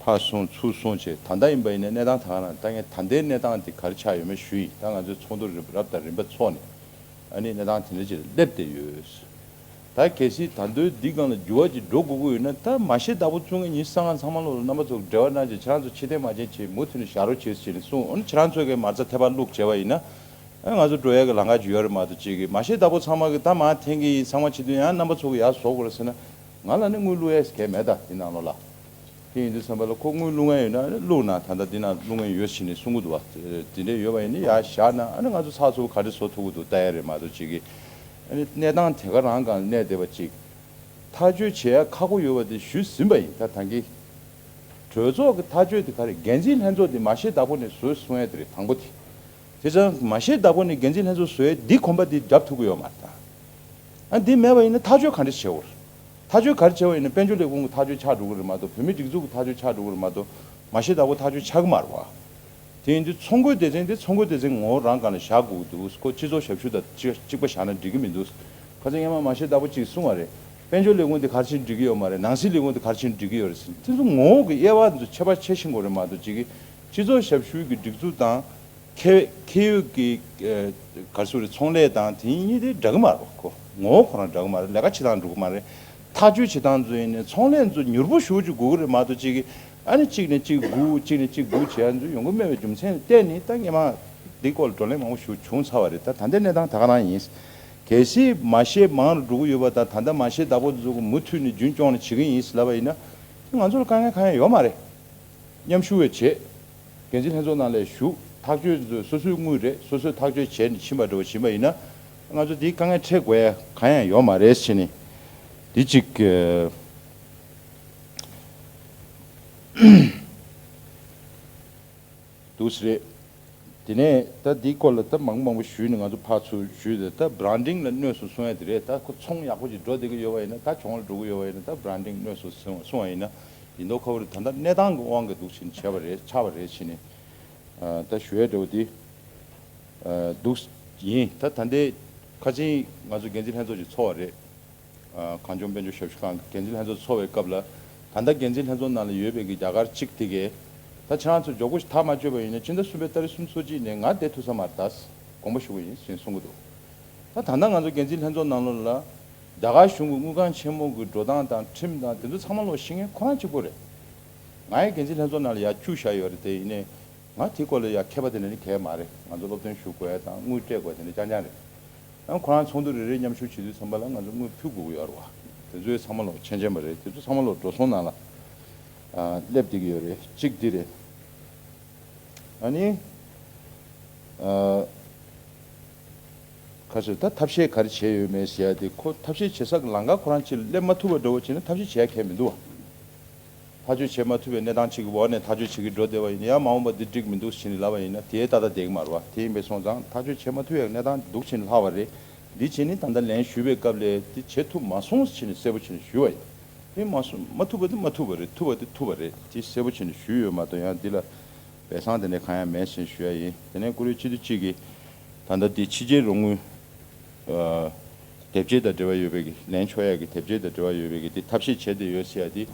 ཕར་སོང་ཚུར་སོང་བྱས། ད་ལྟ་ཡིན་པ་ཡིན་ན་གནས་སྟངས་ད་ག་རང་། ད་ངས་ད་ལྟའི་གནས་སྟངས་དེ་ག་རེ་ཆགས་ཡོད་མེད་ཞུ་ཡིན། ད་ང་ཚོའི་ཚོགས་འདུ་རིམ་རབ་དང་རིམ་པ་ཚོགས་ནས་ཨ་ནི་གནས་སྟངས་དེ་འདྲ་ཅིག་ལ་སླེབས་བསྡད་ཡོད། ད་གལ་སྲིད་ད་དུང་འདི་སྒང་ལ་འགྱུར་བ་ཅིག་འགྲོ་དགོས་ཀྱི་ཡོད་ན། ད་མ་ཤེས་བདག་པོ་བཙུགས་མཁན་ཉི་ཤུ་རྩ་ལྔ་ཚང་མ་ལོག་ལ་རྣམ་པ་ཚོ་འབྲེལ་བ་གནང་བྱས། ཁྱེད་རང་ཚོ་ཕྱིར་འཐེན་མ་བྱེད་ཅེས་མུ་མཐུད་ནས་བཞག་རོགས་བྱེད་ཟེར་ནས་གསུངས། འོ་ན་ཁྱེད་རང་ཚོས་གི་མ་རྩ་ཐད་པ་བླུགས་བྱས་པ་ཡིན་ན། ཨ་ང་ཚོ་འགྲོ་ཡ་གི་ལམ་ཁ་ཅིག་ཡོད་རེད་མ་གཏོགས། ཅིག་གི་མ་ཤེས་བདག་པོ་ཚང་མ་གི་ད་མར་འཐེན་གི་ཡིན། ཚང་མ་ཕྱིར་འཐེན་ཡང་རྣམ་པ་ཚོ་གི་ཡར་བཟོ་དགོས་རེད་ཟེར་ན། ང་ལ་ནི་དངུལ་བླུག་ཡ་གལ་མེད། ད་འདི་ནང་ལོགས་ལ། དེ་ཡིན་དུས་ཙམ་པ་ལ་ཁོ་དངུལ་བླུག་མཁན་ཡོད་ན་བླུགས་ན། ད་ལྟ་འདི་ནང་བླུག་མཁན་ཡོད་ཟེར་ནས་གསུང་གི་འདུག་བ། དེ་འདྲས་ཡོད་པ་ཡིན་ན་ཡར་བཞག་ན་ཨ་ནི་ང་ཚོ་ཚགས་ཚུད་པོ་ག་རེ་བཟོ་ཐུབ་ཀྱི་འདུག་ལྟ་ཡ་རེད་མ་གཏོགས། ཅིག་གི་ཨ་ནི་གནས་སྟངས་དེ་ག་རང་སྒང་གནས་བསྡད་པ་ཅིག་ཐག་གཅོད་བྱེད་ཡ་ཁག་པོ་ཡོད་པ་དེ་ཞུས་ཟིན་པ་ཡིན། ད་ད་གིན་གྲོས་ཚོགས་ཀྱི་ཐག་གཅོད་དེ་ག་རེ། འགན་འཛིན་ལྷན་ཚོགས་དེ་མ་ཤེས་བདག་པོ་ནས་བཟོས་གསུང་ཡ་དེ་རེད། དང་པོ་དེ། དེ་ཙང་མ་ཤེས་བདག་པོ་ནས་འགན་འཛིན་ལྷན་ཚོགས་བཟོས་ཡ་འདི་གོམ་པ་འདི་རྒྱབ་ཐུབ་ཀྱི་ཡོད་མ་རེད་ད། ཨ་འདི་མེད་པ་ཡིན་ན་ཐག་གཅོད་ག་འདྲ་བྱེད་དགོས་རེད། ཐག་གཅོད་ག་རེ་བྱས་པ་ཡིན་ན་དཔལ་འབྱོར་ལས་ཁུངས་ཀྱི་ཐག་གཅོད་ཆགས་འགྲོ་གི་རེད་མ་གཏོགས། བོད་མིའི་སྒྲིག་འཛུགས་ཀྱི་ཐག་གཅོད་ཆགས་འགྲོ་གི་རེད་མ་གཏོགས། མ་ཤེས་བདག་པོ་ཐག་གཅོད་ཆགས་ཀྱི་མ་རེད་བ། དེ་ཡིན་དུས་ཚོང་དཔོན་སྡེ་ཚན་དེ་ཚོང་དཔོན་སྡེ་ཚན་ངོ་བོ་རང་སྒང་ལ་བཞག་དགོས་ཀྱི་འདུག་ཁོ་སྤྱི་ཚོགས་ཞབས་ཞུ་དང་གཅིག་གཅིག་པ་བཞག་ན་འགྲིག་གི་མི་འདུག་ཁ་སང་སྔོན་མ་མ་ཤེས་བདག་པོ་གཅིག་གསུངས་པ་རེད། དཔལ་འབྱོར་ལས་ཁུངས་དེ་ག་རེ་བྱས་ནས་འགྲིག་གི་ཡོད་མ་རེད། ནང་སྲིད་ལས་ཁུངས་དེ་ག་རེ་བྱས་ནས་འགྲིག་གི་ཡོད་རེད་ཟེར། དེ་ཚོ་ངོ་བོ་གི་དབྱེ་བ་འདི་ཚོ་ཁྱད་པར་ཕྱེ་ཤེས་དགོས་རེད་མ་གཏོགས། ཅིག་གི་སྤྱི་ཚོགས་ཞབས་ཞུ་གི་སྒྲིག་འཛུགས་དང་། ཁེ་ཁེ་ཡོད་ཀྱི་ཨ་ག་རེ་ཟེར་རེད། ཚོང་ལས་དང་དེ་གཉིས་དེ་འདྲ་གི་མ་རེད། ཁོ་ངོ་བོ་ཁོ་རང་འདྲ་གི་མ་རེད། ལས་ཀ་བྱེད་སྟངས་འགྲོ་གི་མ་རེད། ཐག་གཅོད་བྱེད་སྟངས་ཚོ་ཡིན་ནའི་ཚོང་ལས་ཚོ་མྱུར་པོ་ཞེ་པོ་ཅིག་དགོས་ཀྱི་རེད་མ་གཏོགས། ཅིག་གི་ཨ་ནི་གཅིག་ནས་གཅིག་སྒུག་གཅིག་ནས་གཅིག་སྒུག་བྱེད་ཡ་ཚོ་ཡོང་གི་མེད་པའི་རྒྱུ་མཚན་ལ་བརྟེན་ནས། ད་སྔོན་མ་འདི་སྐོར་ལ་བགྲོ་གླེང་མང་པོ་ཞིག་བྱུང་ཚར་བ་རེད། ད་ད་ལྟའི་གནས་སྟངས་ད་ག་རང་ཡིན། གལ་སྲིད་མ་ཤེས་མང་རུ་འགྲོ་གི་ཡོད་པ་དང་། ད་ལྟ་མ་ཤེས་བདག་པོ་ཚོ་གི་མུ་མཐུད་ནས་རྒྱུན་སྐྱོང་ནས་བྱེད་ཀྱི་ཡིན་ཟེར་ལབ་པ་ཡིན་ན། ང་ཚོ་ལ་དཀའ་ངལ་གང་ཡང་ཡོད་མ་རེད། མཉམ་ཞུགས་བྱས། འགན་འཛིན་ལྷན་ཚོགས་ནང་ལ་ཞུགས། ཐག་གཅོད་ཚོ་སོ་སོའི་དངུལ་རེད། སོ་སོས་ཐག་གཅོད་བྱས་ནས་ཕྱིན་པ་འདྲ་བོ་ཕྱིན་པ་ཡིན་ན། ང་ཚོ་དེའི་དཀའ་ངལ་འཕྲད་དགོས་ཡ་གང་ཡང་ཡོད་མ་རེད་ཟེར་ནས། འདི་གཅིག་འདུག་སེ་རེད། དེ་ནས་ད་འདིའི་སྐོར་ལ་ད་མང་པོ་མང་པོ་ཞུས་ནས་ང་ཚོ་ཕར་ཚུར་ཞུས་ཏེ། ད་བྷ་རན་ཌིང་ལ་གནོད་སོང་གསུང་ཡ་དེ་རེད། ད་ཁོ་ཚོང་ཡག་པོ་ཅིག་འགྲོ་བསྡད་ཀྱི་ཡོད་པ་ཡིན་ན། ད་གྱོང་ལ་འགྲོ་གི་ཡོད་པ་ཡིན་ན། ད་བྷ་རན་ཌིང་གནོད་སོང་གསུང་གསུང་བ་ཡིན་ན། ཡིན་མདོག་ཁ་པོ་རེད། ད་ལྟ་གནས་སྟངས་ཀྱི་དབང་གིས་འདུག་བྱས་ནས་བྱས་པ་རེད། ཆགས་པ་རེད་བྱས་ནས། ཨ། ད་ཞུ་ཡ་འདྲ་བོ་དེ། ཨ། འདུག་ཡིན། ད་ད་ལྟའི་ཁ་ཆེན་ང་ཚོ་འགན་འཛིན་ལྷན་ཚོགས་ཅིག་ཚོགས་པ་རེད། ཨ། གངས་ལྗོངས་དཔལ་འབྱོར་ཞབས་ཞུ་ཁང་གི་འགན་འཛིན་ལྷན་ཚོགས་ཚོགས་པའི་སྐབས་ལ། ད་ལྟ་འགན་འཛིན་ལྷན་ཚོགས་ནང་ལ་ཡོད་པའི་གི་རྒྱ་གར་གཅིག་དེ་གས། ད་ཁྱེད་རང་ཚོ་མགྱོགས་པོ་ཞིག་ཐག་མ་གཅོད་པ་ཡིན་ན། སྤྱི་ཟླ་གསུམ་པའི་ཏ་རིག་སུམ་ཅུ་སོ་གཅིག་ནས་ང་བསྡད་ཐུབ་ས་མ་རེད། ད་དགོངས་པ་ཞུ་གི་ཡིན་ཞེས་གསུང་གི་འདུག་ད་ད་ལྟ་ང་ཚོ་འགན་འཛིན་ལྷན་ཚོགས་ནང་ལོགས་ལ་རྒྱ་གར་གཞུང་གི་དངུལ་ཁང་ཆེན་མོ་གི་འགྲོ་སྟངས་དང་ཁྲིམས་དང་དེ་ཚོ་ཚང་མ་ལོག་ཤེས་མཁན་ཁོ་རང་གཅིག་པོ་རེད། ང་ཡང་འགན་འཛིན་ལྷན་ཚོགས་ནང་ལ་ཡར་བཅུག་བཞག་ཡོད་རེད། དེ་ཡིན་ནའི་ང་དེའི་སྐོར་ལ་ཡར་མཁས་པ་དེ་འདྲ་ནི་གང་ཡང་མ་རེད། ང་ཚོ་སློབ་སྟོན་ཞུ་དགོས་ཡ་དང་དངུལ་སྤྲད་དགོས་ཡ་དེ་འདྲ་རྐྱང་རྐྱང་རེད། ཡང་ཁོ་རང་ཚོགས་འདུ་རེ་རེ་མཉམ་ཞུགས་བྱེད་དུས་ཙམ་པ་ལ་ང་ཚོ་དངུལ་ཕུལ་དགོས་ཀྱི་ཡོད་རེད་བ། དེ་ཚོའི་ཚང་མ་ལོག་མཁྱེན་མཁྱེན་པ་རེད། དེ་ཚོ་ཚང་མ་ལོག་འགྲོ་སོང་ནང་ལ། ཨ། སླེབས་བསྡད་ཀྱི་ཡོད་རེད། གཅིག་འདི་རེད། ཨ་ནི། ཨ། ཁ་ཤས་ད་ཐབས་ཤེས་ག་རེ་བྱས་ཡོད་མེད་ཟེར་ཡ་དེ། ཁོ་ཐབས་ཤེས་བྱེད་ས་གི་ལམ་ཁ་ཁོ་རང་ཅིག་སླེབས་མ་ཐུབ་པ་འདྲ་བོ་བྱས་ན་ཐབས་ཤེས་བྱེད་ཡ་གང་ཡང་མི་འདུག་བ། ཐག་གཅོད་བྱེད་མ་ཐུབ་པའི་གནས་སྟངས་གཅིག་གི་འོག་ནས་ཐག་གཅོད་བྱེད་ཀྱི་འགྲོ་བསྡད་པ་ཡིན་ན། ཡང་མ་འོངས་པ་འདི་འགྲིག་མི་འདུག་ཟེར་ནས་ལབ་པ་ཡིན་ན་དེ་ཏག་ཏག་བསྡད་ཀྱི་མ་རེད་བ། དེ་ཡིན་པའི་སོང་ཙང་ཐག་གཅོད་བྱེད་མ་ཐུབ་ཡ་གནས་སྟངས་འདུག་བྱས་ནས་ལྷག་པ་རེད། འདི་བྱས་ནས་ད་ལྟ་ལན་ཞུས་པའི་སྐབས་ལ་དེ་བྱེད་ཐུབ་མ་སོང་ཟེར་ནས་གསལ་པོ་བྱས་ནས་ཞུས་པ་ཡིན། དེ་མ་སོང་མ་ཐུབ་པ་དེ་མ་ཐུབ་པ་རེད། ཐུབ་པ་དེ་ཐུབ་པ་རེད། དེ་གསལ་པོ་བྱས་ནས་ཞུས་ཡོད་མ་གཏོགས་ཡང་འདི་ལ་སྦས་གསང་དེ་འདྲ་གང་ཡང་མེད་ཟེར་ནས་ཞུ་ཡ་ཡིན། དེ་ནས་བཀུར་འོས་སྤྱི་འཐུས་གཅིག་གིས་ད་ལྟ་འདི་ཕྱི་རྒྱལ་རོགས་དངུལ། ཨ། དེབ་སྐྱེལ་དང་འབྲེལ་བ་ཡོད་པའི་གི། ལེན་ཆོག་ཡ་གི་དེབ་སྐྱེལ་དང་འབྲེལ་བ་ཡོད་པའི་གི་དེ་ཐབས་ཤེས་བྱས་བསྡད་ཡོད་ཟེར་ཡ་དེ།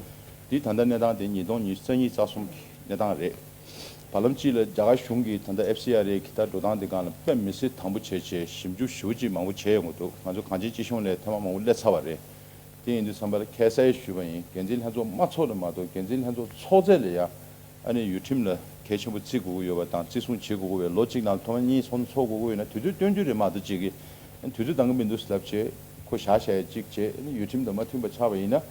དེ་ད་ལྟ་གནས་སྟངས་དེ་ཉིས་སྟོང་ཉི་ཤུ་རྩ་གཉིས་རྩ་གསུམ་གི་གནས་སྟངས་རེད། བར་ལམ་གཅིག་ལ་རྒྱ་གར་གཞུང་གིས་ད་ལྟ་ཨེཕ་སི་ཨར་ཨེ་གི་ད་འགྲོ་སྟངས་དེ་སྒང་ལ་དཔེ་མི་སྲིད་དམ་པོ་བྱས་བྱས་ཞིབ་འཇུག་ཞེ་པོ་ཅིག་མང་པོ་བྱས་ཡོང་གི་འདུག་ང་ཚོ་གངས་ཅན་སྐྱིད་གཤོངས་ལ་ཐེངས་མ་མང་པོ་སླེབས་ཚར་བ་རེད། དེ་ཡིན་དུས་ཙམ་པ་ལ་ཁ་སང་ཞུས་པ་ཡིན། འགན་འཛིན་ལྷན་ཚོགས་མ་ཚོགས་ལ་མ་གཏོགས་འགན་འཛིན་ལྷན་ཚོགས་ཚོགས་ཚད་ལ་ཡ། ཨ་ནི་ཡུལ་ཁྲིམས་ལ་གལ་ཆེན་པོ་བརྩི་དགོས་ཀྱི་ཡོད་པ་དང་བརྩི་སྲུང་བྱེད་དགོས་ཀྱི་ཡོད། ལོ་གཅིག་ནང་ཐོག་མ་གཉིས་ཚོགས་ཚོགས་དགོས་ཀྱི་ཡོད་ན་དུས་ཚོད་སྟོན་རྒྱུ་རེད་མ་གཏོགས་གཅིག་གིས་དུས་ཚོད་འདང་གི་མི་འདུག་ལབ་བྱས་ཁོ་བཞག་བཞག་ཡ་གཅིག་བྱས། ཨ་ནི་ཡུལ་ཁྲིམས་དང་མ་མཐུན་པ་ཆགས་པ་ཡིན་ན་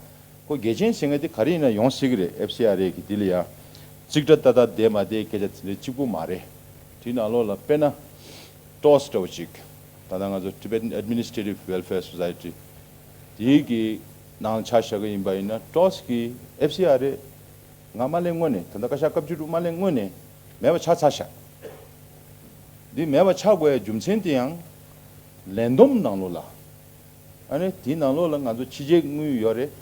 ཁོ་གལ་ཆེན་ཟེར་མཁན་དེ་ག་རེ་ཡིན་ན་ཡོང་སྲིད་ཀྱི་རེད། ཨེཕ་སི་ཨར་ཨེ་གི་འདི་ལ་ཡ་རྩིག་གྲ་ཏག་ཏག་བསྡད་མ་བསྡད་སྐད་ཆ་དེ་འདྲ་གཅིག་པུ་མ་རེད། དེའི་ནང་ལོགས་ལ་དཔེར་ན་ཊོས་འདྲ་བོ་གཅིག་ད་ལྟ་ང་ཚོ་Tibetan Administrative Welfare Society དེའི་གི་ནང་ཆ་བཞག་གི་ཡིན་པ་ཡིན་ན་ཊོས་གི་ཨེཕ་སི་ཨར་ཨེ་ང་མ་སླེབས་སྔོན་ནས། ད་ལྟ་བཀའ་ཤག་སྐབས་བཅུ་དྲུག་མ་སླེབས་སྔོན་ནས་མེད་པ་ཆགས་ཚར་ཤག་འདི་མེད་པ་ཆགས་དགོས་ཡ་རྒྱུ་མཚན་དེ་ཡང་ལས་བསྡོམས་ནང་ལོགས་ལ། ཨ་ནི་དེའི་ནང་ལོགས་ལ་ང་ཚོ་ཕྱི་རྒྱལ་དངུལ་ཡོད་རེད།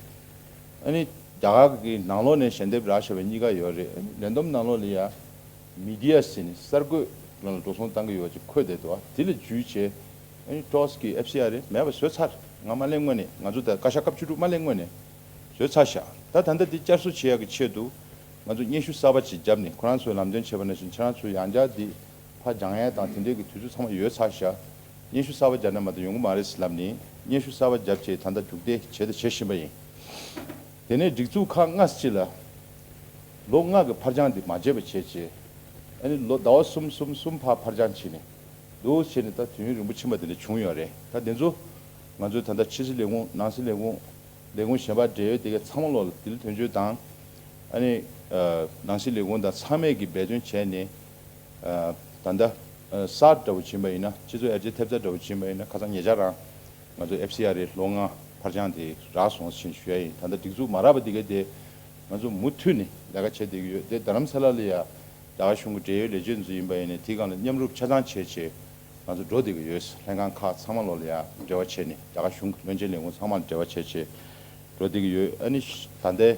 ཨ་ནི་རྒྱ་གར་གྱི་ནང་ལོགས་ནས་ཞལ་འདེབས་རག་བཞག་པ་གཉིས་ཀ་ཡོད་རེད། ཨ་ནི་ལས་བསྡོམས་ནང་ལོགས་ལ་ཡ་མི་ཌི་ཡ་ཟེར་ནས་གསར་འགོད་ལ་འགྲོ་སོང་བཏང་གི་ཡོད་ཅིག་འཁོད་བསྡད་འདུག་དེ་ལ་བརྒྱུད་བྱས། ཨ་ནི་ཊོས་གི་ཨེཕ་སི་ཨར་ཨེ་མེད་པ་བཟོས་ཚར། ང་མ་སླེབས་སྔོན་ནས། ང་ཚོ་ད་བཀའ་ཤག་སྐབས་བཅུ་དྲུག་མ་སླེབས་སྔོན་ནས་བཟོས་ཚར་ཤག་ད་ད་ལྟ་འདི་བསྐྱར་གསོ་བྱེད་ཡག་གི་ཆེད་དུ་ང་ཚོ་སྙན་ཞུ་གསར་པ་ཅིག་བརྒྱབ་ནས། ཁོ་རང་ཚོས་ལམ་སྟོན་བྱས་པ་ནང་བཞིན་ཁྱེད་རང་ཚོ་ཡང་བསྐྱར་འདི་ཕར་སྦྱང་ཡ་དང་དེ་འདྲའི་གི་དུས་ཚོད་ཚང་མ་ཡོལ་ཚར་ཤག་སྙན་ཞུ་གསར་པ་བརྒྱབ་ན་མ་གཏོགས་ཡོང་གི་མ་རེད་ཟེར་ལབ་ནས་སྙན་ཞུ་གསར་པ་བརྒྱབ་བྱས་ད་ལྟ་རྒྱུགས་འདེད་བྱས་དང་བྱེད་བཞིན་པ་ཡིན། དེ་ནས་སྒྲིག་འཛུགས་ཁག་ལྔ་ཅིག་ལ་ལོ་ལྔ་གི་ཕར་འགྱངས་འདི་མ་བྱེད་པ་བྱས་བྱས། ཨ་ནི་ལོ་ཟླ་བ་གསུམ་གསུམ་གསུམ་ཕར་ཕར་འགྱངས་བྱས་ནས་འདུག་བྱས་ནས་ད་དུས་ཡུན་རིང་པོ་ཕྱིན་པ་དེ་འདྲ་བྱུང་ཡོད་རེད། ད་དེ་ཚོ་ང་ཚོའི་ད་ལྟ་ཕྱི་སྲིད་ལས་ཁུངས་ནང་སྲིད་ལས་ཁུངས་ལས་ཁུངས་གཞན་པ་འབྲེལ་ཡོད་དེ་གའི་ཚང་མ་ལོག་ལ་དེ་ལ་དོན་གཅོད་དང་། ཨ་ནི་ནང་སྲིད་ལས་ཁུངས་དང་ཚང་མས་ཀྱི་འབད་བརྩོན་བྱས་ནས། ཨ། ད་ལྟ་ཨ་གསར་འདྲ་བོ་བྱིན་པ་ཡིན་ན། སྤྱི་ཚོགས་ཡར་རྒྱས་ཐེབས་རྩ་འདྲ་བོ་བྱིན་པ་ཡིན་ན། ཁ་སང་ཉེ་ཆར་རང་ང་ཚོ་ཨེཕ་སི་ཨར་ཨེ་ལོ་ལྔ་ཕར་འགྱངས་དེ་རག་སོང་ཞེས་ཞུ་ཡ་ཡིན། ད་ལྟ་སྒྲིག་འཛུགས་མ་རག་པ་དེ་གའི་དེ་ང་ཚོ་མུ་མཐུད་ནས་ལས་ཀ་བྱེད་བསྡད་ཀྱི་ཡོད། དེ་རྡ་རམ་ས་ལ་ལ་ཡ་རྒྱ་གར་གཞུང་གི་འབྲེལ་ཡོད་ལས་བྱེད་ཚོ་ཡིན་པ་ཡིན་ནའི་དེའི་སྒང་ལ་མཉམ་རུབ་ཆ་ཚང་བྱས་བྱས་ང་ཚོ་འགྲོ་བསྡད་ཀྱི་ཡོད། ལྷན་ཁང་ཁག་ཚང་མ་ལོག་ལ་ཡ་འབྲེལ་བ་བྱས་ནས། རྒྱ་གར་གཞུང་གི་བློན་ཆེན་ལས་ཁུངས་ཚང་མ་ལ་འབྲེལ་བ་བྱས་བྱས་འགྲོ་བསྡད་ཀྱི་ཡོད། ཨ་ནི་ད་ལྟའི་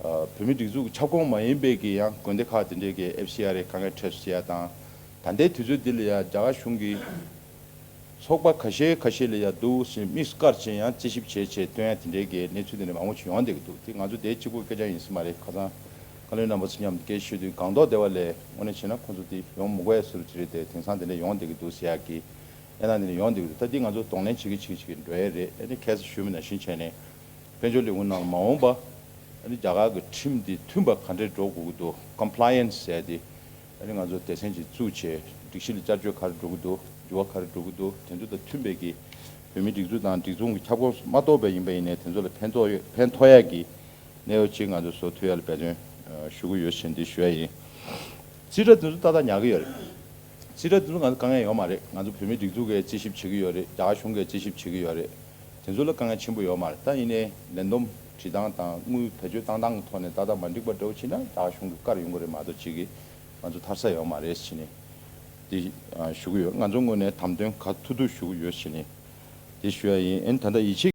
ཨ་བོད་མིའི་སྒྲིག་འཛུགས་ཀྱི་ཁྱབ་ཁོངས་མ་ཡིན་པའི་གི་ཡང་དགོན་སྡེ་ཁག་དེ་འདྲའི་གི་ཨེཕ་སི་ཨར་ཨེ་དཀའ་ངལ་འཕྲད་སོང་ཟེར་ཡ་དང་། ད་ལྟའི་དུས་ཚོད་འདི་ལ་ཡ་རྒྱ་གར་གཞུང་གི་ཚོགས་པ་ཁ་ཤས་ཁ་ཤས་ལ་ཡ་འདུག་ཟེར་དམིགས་སུ་བཀར་བྱས་ཡང་རྩད་ཞིབ་བྱས་བྱས་སྟོན་ཡ་དེ་འདྲའི་གི་གནས་ཚུལ་དེ་འདྲ་མང་པོ་ཞིག་ཡོང་བསྡད་ཀྱི་འདུག་དེ་ང་ཚོ་དེ་གཅིག་པུའི་སྐད་ཆ་ཡིན་ས་མ་རེད། ཁ་སང་བཀའ་བློན་རྣམ་པ་ཚོ་མཉམ་དུ་སྐད་ཆ་ཤོད་དུས་སྒང་ཏོག་སྡེ་བ་ལས་དངོས་གནས་བྱས་ན་ཁོང་ཚོ་དེ་ཡོང་མི་དགོས་ཡ་བཟོ་འདྲ་ཅིག་རེད་དེ། དེང་སང་དེ་འདྲ་ཡོང་བསྡད་ཀྱི་འདུག་ཟེར་ཡ་གི་གནས་སྟངས་དེ་འདྲ་ཡོང་བསྡད་ཀྱི་འདུག་ད་འདི་ང་ཚོ་གདོང་ལེན་བྱེད་ཀྱི་བྱེད་ཀྱི་བྱེད་ཀྱི་འགྲོ་ཡ་རེད། ཨ་ནི་ཁ་སང་ཞུས་པ་ནང་བཞིན་བྱས་ནས། དཔལ་འབྱོར་ལས་ཁུངས་ནང་ལ་མ་འོངས་པ་ཨ་ནི་རྒྱ་གར་གྱི་ཁྲིམས་འདི་མཐུན་པ་ག་འདྲས་འགྲོ་དགོས་ཀྱི་འདུག་ཀམ་པ་ལ་ཡན་སི་ཟེར་ཏེ། ཨ་ནི་ང་ཚོ་སྡེ་ཚན་ཅིག་བཙུགས་བྱས་སྒྲིག་གཞི་ལ་བསྐྱར་བཅོས་ག་རེ་འགྲོ་གི་འདུག་འགྱུར་བ་ག་རེ་འགྲོ་གི་འདུག་དེ་ཚོ་དང་མཐུན་པའི་གི་བོད་མིའི་སྒྲིག་འཛུགས་དང་སྒྲིག་འཛུགས་ཀྱི་ཁྱབ་ཁོངས་མ་གཏོགས་པ་ཡིན་པ་ཡིན་ནའི་དེ་ཚོ་ལ་ཕན་ཐོགས་ཕན་ཐོགས་ཡ་གི་གནས་བབ་ཅིག་ང་ཚོ་བཟོ་ཐུབ་ཡ་ལ་འབད་བརྩོན་ཞུ་གི་ཡོད་ཟེར་འདི་ཞུ་ཡ་ཡིན། རྩིས་ཁྲ་དེ་ཚོ་ཏག་ཏག་ཉར་གི་ཡོད་རེད། རྩིས་ཁྲ་དེ་ཚོ་ང་ཚོ་དཀའ་ངལ་ཡོད་མ་རེད། ང་ཚོ་བོད་མིའི་སྒྲིག་འཛུགས་ཀྱིས་རྩད་ཞིབ་བྱེད་ཀྱི་ཡོད་རེད། རྒྱ་གར་གཞུང་གིས་རྩད་ཞིབ་བྱེད་ཀྱི་ཡོད་རེད། དེ་ཚོ་ལ་དཀའ་ངལ་ཆེན་པོ་ཡོད་མ་རེད། ད་ཡིན་ནའི་ལས་བསྡོམས་བྲིས་སྟངས་དང་དངུལ་བེད་སྤྱོད་བཏང་སྟངས་ཀྱི་ཐོག་ནས་ཏག་ཏག་མ་འགྲིག་པ་འདྲ་བོ་ཕྱིན་ན་རྒྱ་གར་གཞུང་གིས་བཀར་ཡོང་གི་རེད་མ་གཏོགས་ཅིག་གིས་ང་ཚོ་ཐར་ས་ཡོད་མ་རེད་ཟེར་ནས། འདི་ཞུ་གི་ཡོད། ང་ཚོ་ངོས་ནས་དམ་དོན་ག་ཐུབ་ཐུབ་ཞུ་གི་ཡོད་ཞེས་ནས་འདི་ཞུ་ཡ་ཡིན། ཨན་ད་ལྟ་ཡིད་ཆེས་